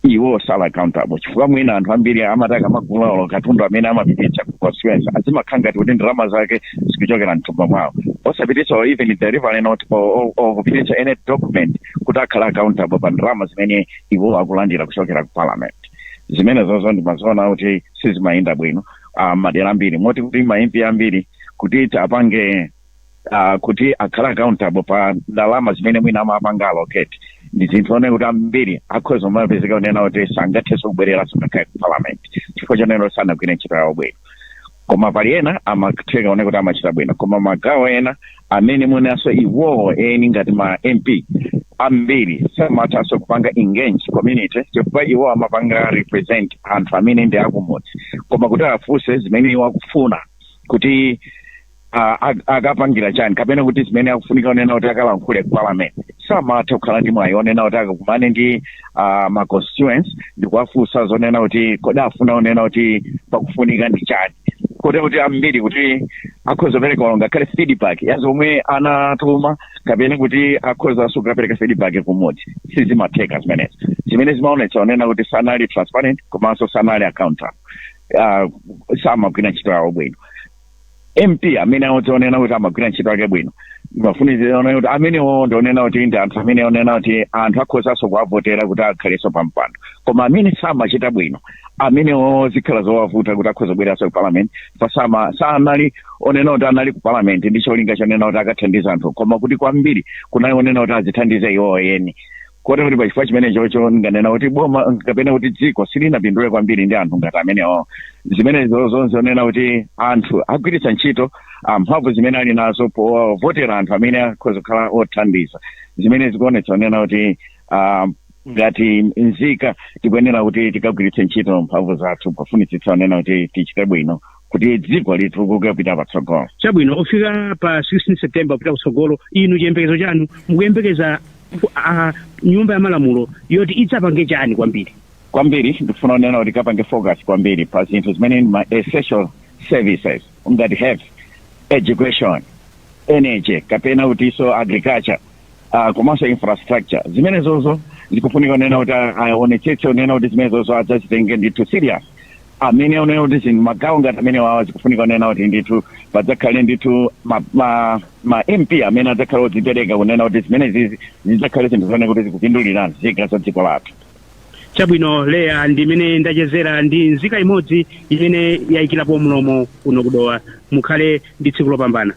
iwo sali accountable, chifukwa mwina anthu ambiri amati akamagula katundu amene amapititsa ku constituency, azimakhala ngati kuti ndalama zake zikuchokera mthumba mwawo, osapititsa or even delivery note or kupititsa any document kuti akhala accountable pa ndalama zimene iwo akulandira kuchokera ku parliament. Zimene zozo ndimaziona kuti sizimayenda bwino madera ambiri, moti kuti ma MP ambiri kuti apange kuti akhala accountable pa ndalama zimene mwina amapanga allocate, ndi zinthu one kuti ambiri akhoza kumapezeka kunena kuti sangathenso kubwereranso ngakhale ku parliament, chifukwa chonena kuti sanagwire ntchito yawo bwino. Koma pali ena amatheka one kuti amachita bwino, koma magawo ena amene mwinanso iwowo eni ngati ma MP ambiri samathanso kupanga engage community, chifukwa iwo amapanga represent anthu amene ndi akumudzi, koma kuti afunse zimene iwo akufuna kuti akapangira chani, kapena kuti zimene akufunika onena kuti akalankhule ku parliament, samatha kukhala ndi mwayi onena kuti akakumane ndi ma constituents ndikuwafunsa zonena kuti kodi afuna onena kuti pakufunika ndi chani, kuti ambiri kuti akhoza kupereka ngakhale feedback ya zomwe anatuma, kapena kuti akhozanso kukapereka feedback kumudzi, sizimatheka zimenezo, zimene zimaonetsa onena kuti sanali transparent komanso sanali accountable, samagwira ntchito yawo bwino. MP amene aonena kuti amagwira ntchito yake bwino, mafunizira onena kuti amenewo ndionena kuti ndi anthu amene onena kuti anthu akhozanso kuwavotera kuti akhalenso pa mpando. Koma amene samachita bwino, amenewo zikhala zowavuta kuti akhoza kubweranso ku parliament, pa sama sanali onena kuti anali ku parliament ndi cholinga chonena kuti akathandiza anthu, koma kuti kwambiri kunali onena kuti azithandiza iwowo eni. Kotero kuti pachifukwa chimene chocho nganena kuti boma kapena kuti dziko silinapindule kwambiri ndi anthu ngati amenewo. Zimenezo zonse onena kuti anthu agwiritsa ntchito mphamvu zimene ali nazo povotera anthu amene akhoza kukhala othandiza, zimene zikuonetsa onena kuti ngati nzika tikuyenera kuti tikagwiritse ntchito mphamvu zathu pofunitsitsa onena kuti tichite bwino kuti dziko litukuke kupita patsogolo. Chabwino, ofika pa 16 September kupita kutsogolo, inu chiyembekezo chanu mukuyembekeza nyumba ya malamulo yoti idzapange chani kwambiri? Kwambiri ndikufuna kunena kuti kapange focus kwambiri pa zinthu zimene ma essential services ngati health, education, energy, kapena kutinso agriculture, komanso infrastructure. Zimenezozo zikufunika kunena kuti aonetsetse kunena kuti zimenezozo adzazitenge ndithu serious. Amene onena kuti zinthu magawo ngati amene wawa zikufunika kunena kuti ndithu padzakhale ndithu ma MP amene adzakhale odzipereka kunena kuti zimenezi zidzakhale zinthu zonena kuti zikupindulira nzika za dziko lathu. Chabwino, Leya, ndimene ndachezera ndi nzika imodzi imene yayikirapo mlomo kuno kuDowa. Mukhale ndi tsiku lopambana.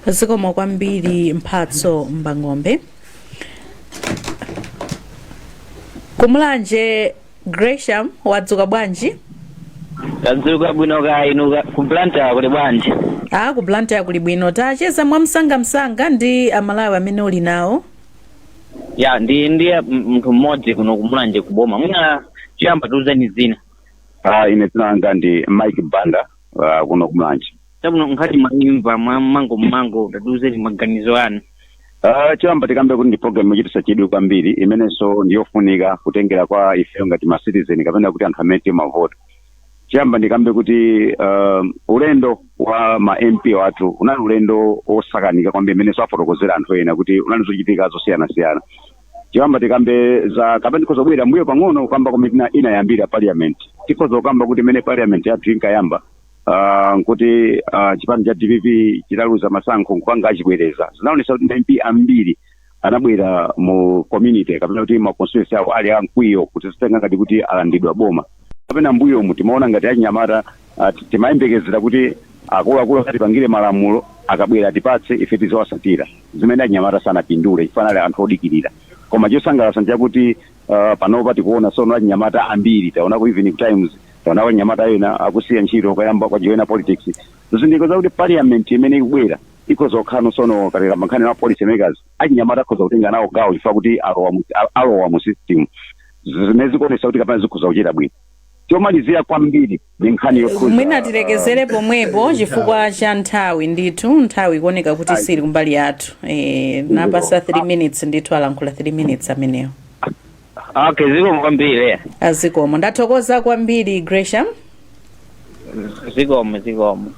Zikomo kwambiri, Mphatso Mbang'ombe. KuMulanje, Gresham, wadzuka bwanji? Tadzuka bwino, kaya inu ku Blantyre kuli bwanji? A ku Blantyre kuli bwino. Tacheza mwamsangamsanga ndi Amalawi amene uli nawo. Ya, ndi munthu mmodzi kuno kuMulanje kuboma. Mwina choyamba tiuzeni dzina. Ah, ine dzina langa ndi Mike Banda, kuno kuMulanje. Chabwino, nkhani mwaimva mwa mmango mmango, tatiuzeni maganizo anu. Choyamba tikambe kuti ndi program yochititsa chidwi kwambiri, imenenso ndiyofunika kutengera kwa ifeyo ngati ma citizen kapena kuti anthu amene timavota. Choyamba ndikambe kuti ulendo wa ma MP wathu unali ulendo osakanika kwambiri, imenenso afotokozera anthu ena kuti unali zochitika zosiyanasiyana. Choyamba tikambe za, kapena tikhoza kubwera mbuyo pang'ono kukamba kumene inayambira parliament. Tikhoza kukamba kuti imene parliament yathu inkayamba, nkuti chipani cha DPP chitaluza masankho nkupanga achibwereza, zinaonetsa kuti MP ambiri anabwera mu community kapena kuti ma constituency awo ali amkwiyo, kuti zitenga ngati kuti alandidwa boma. Kapena mbuyomu timaona ngati achinyamata, timayembekezera kuti akuluakulu atipangire malamulo, akabwera atipatse ife tizawasatira, zimene achinyamata sanapindule chifukwa anali anthu odikirira. Koma chosangalatsa nchakuti panopa tikuona sono achinyamata ambiri, taonako even ku Times, taonako achinyamata ena akusiya ntchito kuyamba kujoina politics, zizindikiro zakuti parliament imene ikubwera ikhoza kukhala sono katika mankhani a policy makers, achinyamata akhoza kutenga nawo gawo chifukwa kuti alowa mu system, zimene zikuonetsa kuti kapena zikhoza kuchita bwino. Chomalizira kwambiri ndi nkhani yokhuza Mwina tilekezere pomwepo chifukwa cha nthawi. Ndithu nthawi ikuoneka kuti sili kumbali yathu. Napasa 3 minutes ndithu, alankhula 3 minutes amenewo. Okay, zikomo kwambiri, Leya. Azikomo, ndathokoza kwambiri, Gresham. Zikomo, zikomo.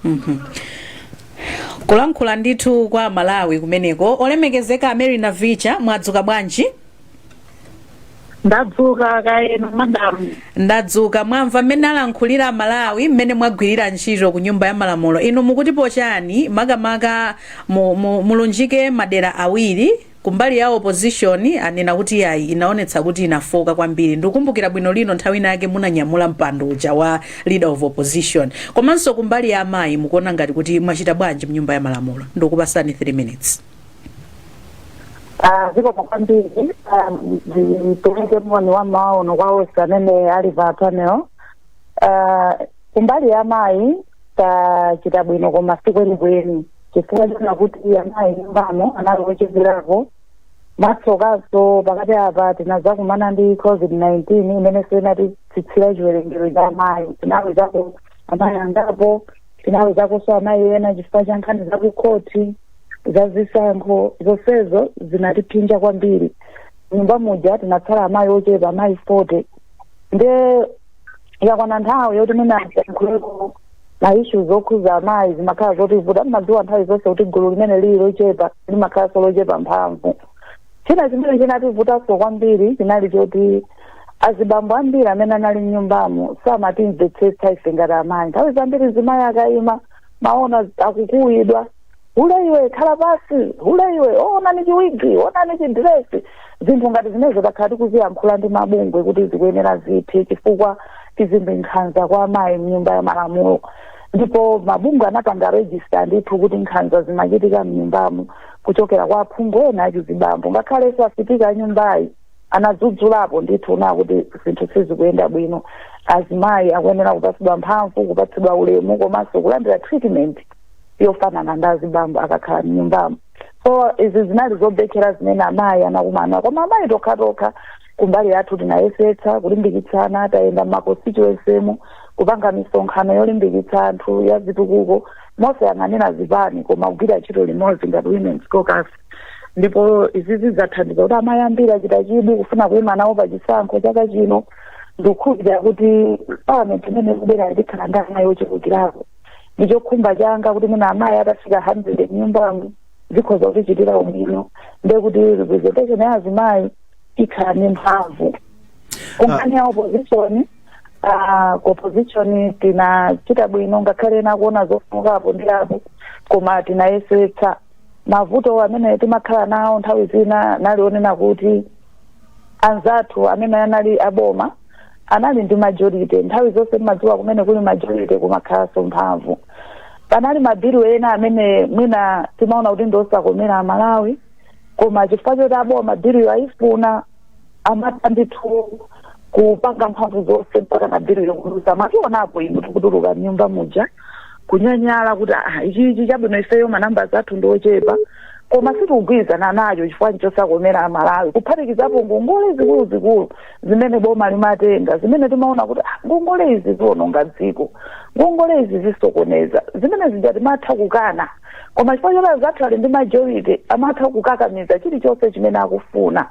Kulankhula ndithu kwa Malawi kumeneko. Olemekezeka Mary Navicha, mwadzuka bwanji? Ndadzuka, kaya inu, madamu? Ndadzuka. Mwamva mmene alankhulira Malawi, mmene mwagwirira ntchito ku Nyumba ya Malamulo. Inu mukutipo chani? Makamaka mulunjike madera awiri. Kumbali ya opposition anena kuti yayi, inaonetsa kuti inafoka kwambiri. Ndikukumbukira bwino lino nthawi inake munanyamula mpando uja wa leader of opposition. Komanso kumbali ya amayi, mukuona ngati kuti mwachita bwanji mnyumba ya malamulo? Ndikupasani 3 minutes. Ah, zikomo kwambiri. Ah, ndipereke moni wa maono kwa onse amene ali pa panel. Ah, kumbali ya amayi tachita bwino, koma sikwenikweni, chifukwa chona kuti amayi nyumbamo anali ocheperako. Mwatsokanso pakati apa tinazakumana ndi COVID-19 imenenso inatitsitsira chiwerengero cha amayi. Tinaluzako amayi angapo, tinaluzakonso amayi ena chifukwa cha nkhani zakukhoti, za zisankho. Zonsezo zinatiphinja kwambiri. Nyumba muja tinatsala amayi ochepa, amayi 40. Nde yakwana nthawi yoti mwina tiyankhuleko ma issues okhuza amayi, zimakhala zotivuta. Mmadziwa nthawi zonse kuti gulu limene lili lochepa limakhalanso lochepa mphamvu. China chimene chinativutanso kwambiri chinali choti azibambo ambiri amene anali mnyumbamo samatimvetsetsa ife ngati amayi. Nthawi zambiri mzimayi akayima, maona akukuwidwa, "Hule iwe, khala pasi, hule iwe, onani chiwigi, onani chidiresi." Zinthu ngati zimenezo takhala tikuziyankhula ndi mabungwe kuti zikuyenera zithe, chifukwa izi ndi nkhanza kwa amayi mnyumba ya malamulo. Ndipo mabungwe anapanga register ndithu kuti nkhanza zimachitika mnyumbamo kuchokera kwa aphungu ena achizibambo. Ngakhalenso asipika a nyumbayi anadzudzulapo ndithu na kuti zinthu sizikuyenda bwino, azimayi akuyenera kupatsidwa mphamvu, kupatsidwa ulemu, komanso kulandira treatment yofanana ndi azibambo akakhala mnyumbamo. So izi zinali zobekera zimene amayi anakumana. Koma amayi tokhatokha kumbali yathu tinayesetsa kulimbikitsana. Tayenda ma constituency mu kupanga misonkhano yolimbikitsa anthu ya zitukuko, mosayang'anira zipani, koma kugwira ntchito limodzi ngati Women's Caucus. Ndipo izi zidzathandiza kuti amayi ambiri achita chidwi kufuna kuyima nawo pa chisankho chaka chino. Ndikukhulupirira kuti parliament imene ikubwera ikhala ndi amayi ochulukirapo. Ndi chokhumba changa kuti mwina amayi atafika 100 mnyumbamo zikhoza kutichitira ubwino, ndiye kuti representation ya azimayi ikhala ndi mphamvu. Kunkhani ya opposition, ku opposition tinachita bwino, ngakhale ena akuona zofukapo ndi apo, koma tinayesetsa. Mavuto amene timakhala nawo nthawi zina nalionena kuti anzathu amene anali aboma anali ndi majority nthawi zonse. Timadziwa kumene kuli majority kumakhalanso mphamvu. Panali mabilu ena amene mwina timaona kuti ndiosakomera Amalawi, koma chifukwa choti aboma biluyo ayifuna, amatha ndithu kupanga mphamvu zonse mpaka na bilu yokuluza. Mationapo inu tikutuluka mnyumba muja kunyanyala kuti, "Ah, ichichi chabwino, ifeyo manamba athu ndiochepa, koma sitikugwirizana nacho chifukwa nchosakomera Amalawi," kuphatikizapo ngongole zikuluzikulu zimene boma limatenga, zimene timaona kuti, ah, ngongole izi ziwononga dziko, ngongole izi zisokoneza. Zimene zija timatha kukana, koma chifukwa choti anzathu ali ndi majority, amatha kukakamiza chilichonse chimene akufuna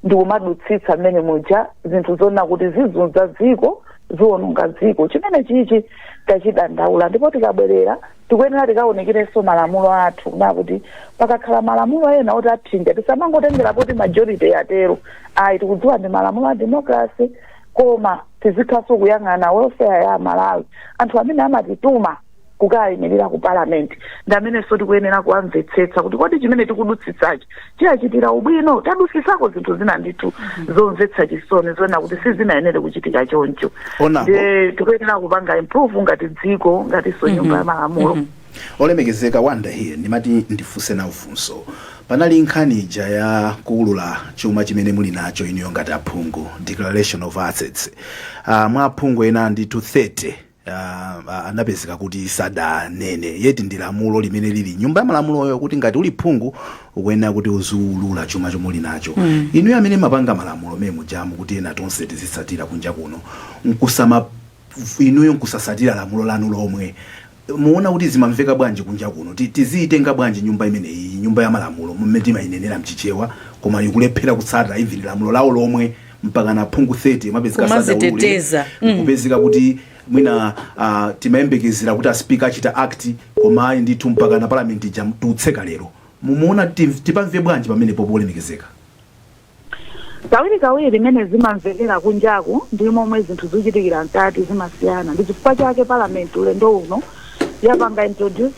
ndi kumadutsitsa mmene muja zinthu zona kuti zizunza dziko, ziwononga dziko. Chimene chichi tachidandaula, ndipo tikabwerera tikuyenera tikaonekerenso malamulo athu, kuna kuti pakakhala malamulo ena oti apsinja, tisamangotengera poti majority yatero, ayi. Tikudziwa ndi malamulo a democracy, koma tizikhaso kuyang'ana welfare ya Amalawi. Anthu amene amatituma kukayimirira ku parliament ndi amenenso tikuyenera kuwamvetsetsa kuti kodi chimene tikudutsitsachi chiyachitira ubwino. Tadutsitsako zinthu zina ndithu zomvetsa chisoni, zoona kuti sizinayenere kuchitika choncho. Onapo. Ndiye tikuyenera kupanga improve ngati dziko, ngatinso nyumba ya malamulo. Olemekezeka Wanda here, ndimati ndifunse nawo funso. Panali nkhani ija ya kuulula chuma chimene muli nacho inuyo ngati aphungu, declaration of assets. Mwa aphungu ena ndithu 30 anapezeka kuti sadanene, yeti ndi lamulo limene lili nyumba ya malamuloyo kuti ngati uli phungu ukuyenera kuti uziulula chuma chomwe uli nacho. Inuyo amene mapanga malamulo mene mujamu kuti ena tonse tizitsatira kunja kuno, nkusama inuyo nkusasatira lamulo lanu lomwe, muona kuti zimamveka bwanji kunja kuno? Tiziyitenga bwanji nyumba imeneyi, nyumba ya malamulo mmene timayinenera mchichewa, koma ikulephera kutsata even lamulo lawo lomwe, mpaka na phungu 30 mapezeka Kumaziteteza. Kupezeka kuti mwina timayembekezera kuti aspika achita act, koma ayi ndithu, mpaka na parliament ija tiutseka lero. Mumuona tipamve bwanji pamenepo, polemekezeka? Kawiri kawiri limene zimamvekera kunjaku ndi momwe zinthu zikuchitikira mkati zimasiyana. Ndi chifukwa chake parliament ulendo uno yapanga introduce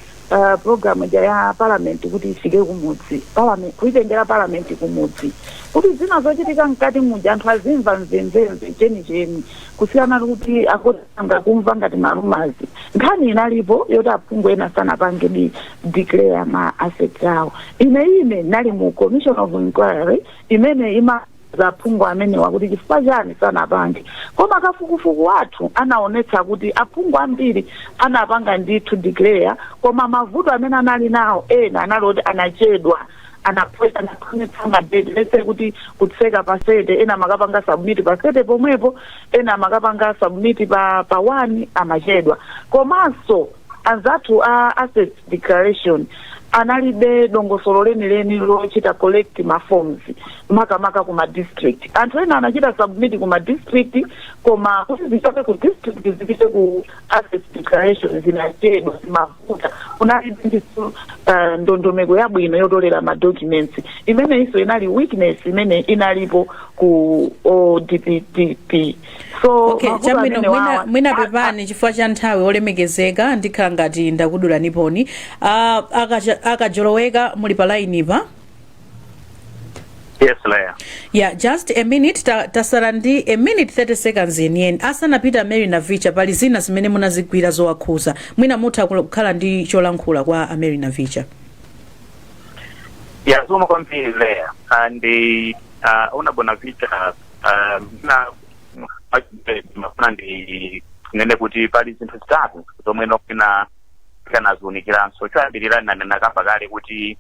program ija ya parliament kuti ifike kumudzi, parliament kuitengera parliament kumudzi, kuti zina zochitika mkati muja anthu azimva mvemvemve chenicheni, kusiyana kuti akotanga kumva ngati ma rumours. Nkhani inalipo yoti aphungu ena sanapange declare ma assets awo. Ine nali mu commission of inquiry imene ima aphungu amenewa kuti chifukwa chani sanapange, koma kafukufuku wathu anaonetsa kuti aphungu ambiri anapanga ndithu declare, koma mavuto amene anali nawo ena anali oti anachedwa, anaphwanyitsa ma date. Let's say kuti kutseka pa 30, ena amakapanga submit pa 30 pomwepo, ena amakapanga submit pa 1, amachedwa. Komanso anzathu a assets declaration analibe dongosolo lenileni lochita collect ma forms, makamaka kuma district. Anthu ena anachita submit kuma district, koma kuti zichoke ku district zipite ku assets declaration zinachedwa, zimavuta. Kunalibe ndithu ndondomeko yabwino yotolera ma documents. Imene iso inali weakness imene inalipo ku ODPDP. So mavuto Chabwino. amene Mwina, wawa mwina pepani chifukwa cha nthawi, olemekezeka, ndikhala ngati ndakudulani. Akajoloweka, muli pa line pa? Yes, Leah. Yeah, just a minute, tasala ndi a minute 30 seconds yeniyeni. Asanapita Mary Navicha, pali zina zimene munazigwira zowakhuza, mwina mutha kukhala ndi cholankhula kwa a Mary Navicha. Yeah, zikomo kwambiri, Leah. And Honorable Navicha, na mafuna ndi nene kuti pali zinthu zitatu zomwe nokina tikanaziwunikiranso. Choyambirira, nanena kamba kale kuti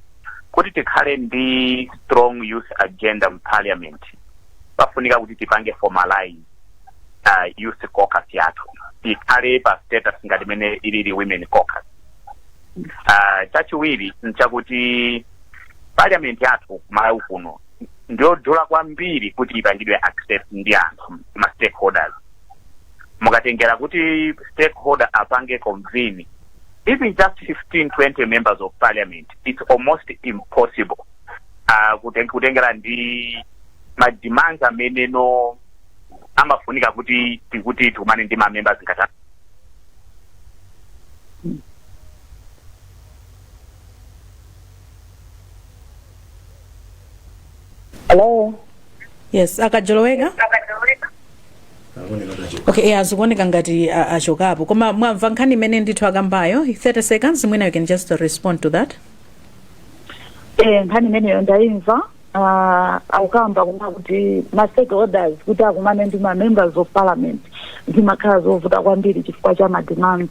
tikhale ndi strong youth agenda mu parliament, pafunika kuti tipange formalize youth caucus yathu, ikhale pa status ngati imene ilili women caucus. Chachiwiri nchakuti parliament yathu Malawi kuno ndiyodula kwambiri kuti ipangidwe access ndi anthu, ma stakeholders. Mukatengera kuti stakeholder apange convene even just 15, 20 members of parliament, it's almost impossible, kutengera ndi ma demands amene no amafunika kuti tikuti tikumane ndi ma members ngati Hello. Yes, akajoloweka. Okay, yeah, zikuoneka ngati achokapo, koma mwamva nkhani imene ndithu akambayo. 30 seconds mwina, you can just respond to that. Nkhani imeneyo ndayimva. Akukamba kuma kuti ma stakeholders kuti akumane ndi ma members of parliament zimakhala zovuta kwambiri chifukwa cha ma demands,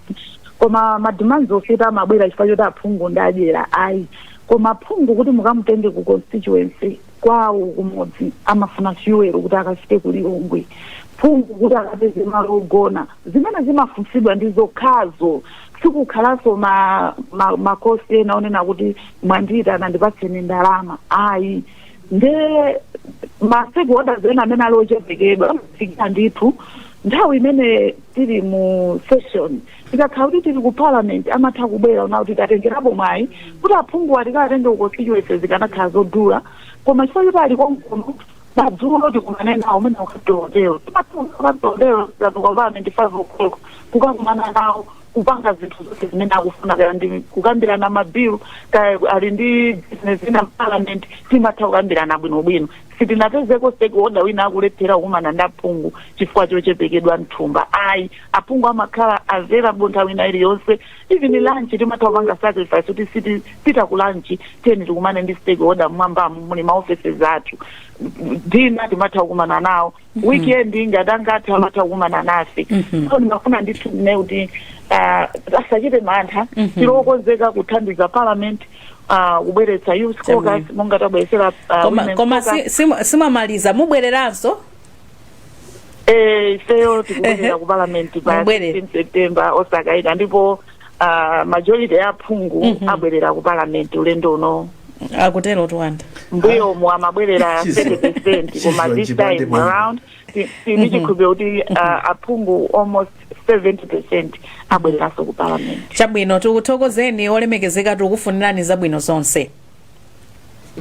koma ma demands ofita amabwera chifukwa choti aphungu ndi adyera, ayi. Koma phungu kuti mukamutenge ku constituency kwawo kumudzi, amafuna fuel kuti akafike ku Lilongwe, phungu kuti akapeze malo ogona, zimene zimafunsidwa ndi zokhazo. Sikukhalanso makosi ena onena kuti mwandiyitana, ndipatseni ndalama, ayi. Nde ma stakeholders ena amene ali ochepekedwa amafikira ndithu nthawi imene tili mu session. Tikakhala kuti tili ku parliament, amatha kubwera una kuti tatengerapo mwayi kuti aphungu atikatenge ku constituency zikanakhala zodula, koma chifukwa choti ali konkuno, madzulo tikumane nawo umene ukatotero, timatotero tatuka parliament 5 o'clock kukakumana nawo, kupanga zinthu zonse zimene akufuna, kaya ndi kukambirana mabilu, kaya ali ndi business ina parliament, timatha kukambirana bwinobwino. Sitinapezeko stakeholder wina akulephera kukumana ndi aphungu chifukwa chochepekedwa mthumba, ayi. Aphungu amakhala available nthawi ina iliyonse. Even lunch timatha kupanga sacrifice kuti sitipita ku lunch, tiyeni tikumane ndi stakeholder mmwambamo muli ma offices athu. Dinner timatha kukumana nawo. Weekend ngati angathe, amatha kukumana nafe. So ndimafuna ndithu ndine kuti asachite mantha. Tilokonzeka kuthandiza parliament, kubweretsa youth caucus monga tabweretsera Koma women koma caucus. Simwamaliza, mubwereranso? Ifeyo tikubwerera ku parliament pa Mubwerera. 16 September, osakayika, ndipo majority ya aphungu abwerera ku parliament ulendo uno. Akutero tuwanda. Mbuyomu amabwerera 30%, koma this time around tili chikhulupiriro kuti aphungu almost 70% abwereranso ku parliament. Chabwino, tikuthokozeni olemekezeka, tikufunirani zabwino zonse.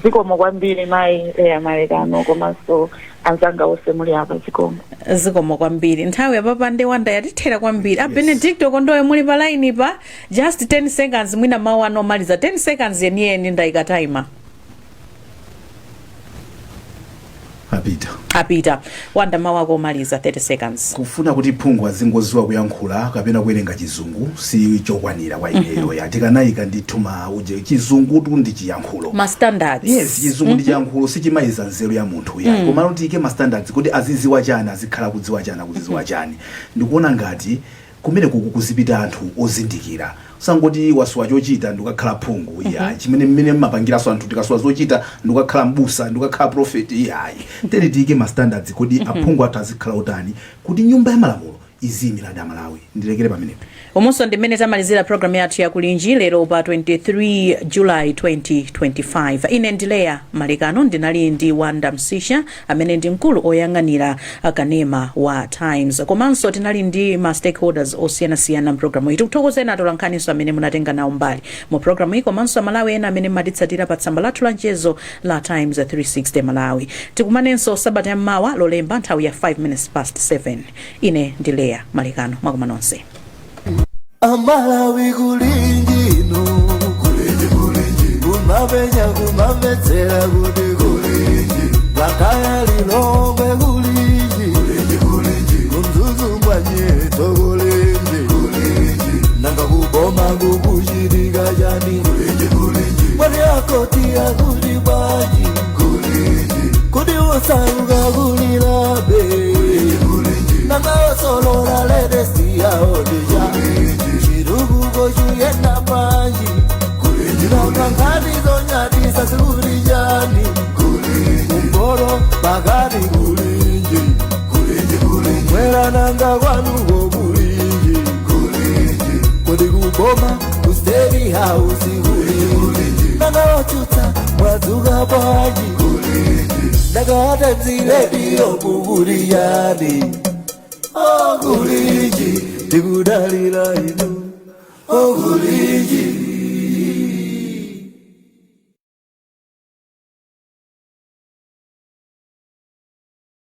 Zikomo kwambiri, mayi Leya Malekano, komanso anzanga onse muli apa, zikomo. Zikomo kwambiri. Nthawi yapapa ndewanda yatithera kwambiri. A Benedicto Kondowe, muli pa line pa, just 10 seconds, mwina mawu ano omaliza, 10 seconds yeniyeni, ndayika timer. Apita. Apita. Wanda, mawu ako omaliza, 30 seconds. Kufuna kuti phungu azingoziwa kuyankhula kapena kuwerenga Chizungu si chokwanira kwa ineyo. Ya, tikanayika ndithu ma uje, Chizungutu ndi chiyankhulo. Ma standards. Yes, Chizungu ndi chiyankhulo, sichimayiza nzeru ya munthu ya. Komano tiyike ma standards kuti aziziwa chani, azikhala kudziwa chani, akuziziwa chani. Ndikuona ngati kumene kuku kuzipita anthu ozindikira, sangoti wasuwa chochita ndikukakhala phungu, iyayi. Chimene mmene mmapangiranso anthu, tikasuwa zochita ndikukakhala mbusa, ndikukakhala prophet, iyayi. Tere tiyike ma standards kuti aphungu athu azikhala otani, kuti nyumba ya malamulo iziyimira Amalawi. Ndilekere pamenepo. Umonso ndimene tamalizira programu yathu yakulinji lero pa 23 July 2025. Ine ndileya Malekano, ndinali ndi Wanda Msisha amene ndi mkulu oyang'anira kanema wa Times, komanso tinali ndi ma stakeholders osiyanasiyana mpulogalamu iyi. Tikuthokozeni atolankhaniso amene munatenga nawo mbali mu programu iyi, komanso Amalawi ena amene mmatitsatira pa tsamba lathu la mchezo la Times 360 Malawi. Tikumanenso sabata yammawa, Lolemba, nthawi ya 5 minutes past 7. Ine ndi Leya Malekano, mwakoma nonse. Amalawi kulinjino, kulinji kulinji, kumapenya kumamvetsera kuti kulinji, Blantyre, Lilongwe kulinji, kulinji kulinji, kuMzuzu mwanyeto kulinji, kulinji, nanga kuboma kukuchitika chani, kulinji kulinji, mwani akoti akuti bwanji, kulinji, kuti osauka kulilabe, kulinji, nanga osolola latest yaodija, chirukuko chiyenda panji, nanga nkhani zonyadisa zikuli chani, kumboro pakati kulinji, kumwera nanga kwanuko kulinji, kuti kuboma ku State House kulinji, nanga wachutsa mwadzuka bwanji, ndakata mzilediyo kukuliyani. Okulinji, tikudalira inu. Okulinji.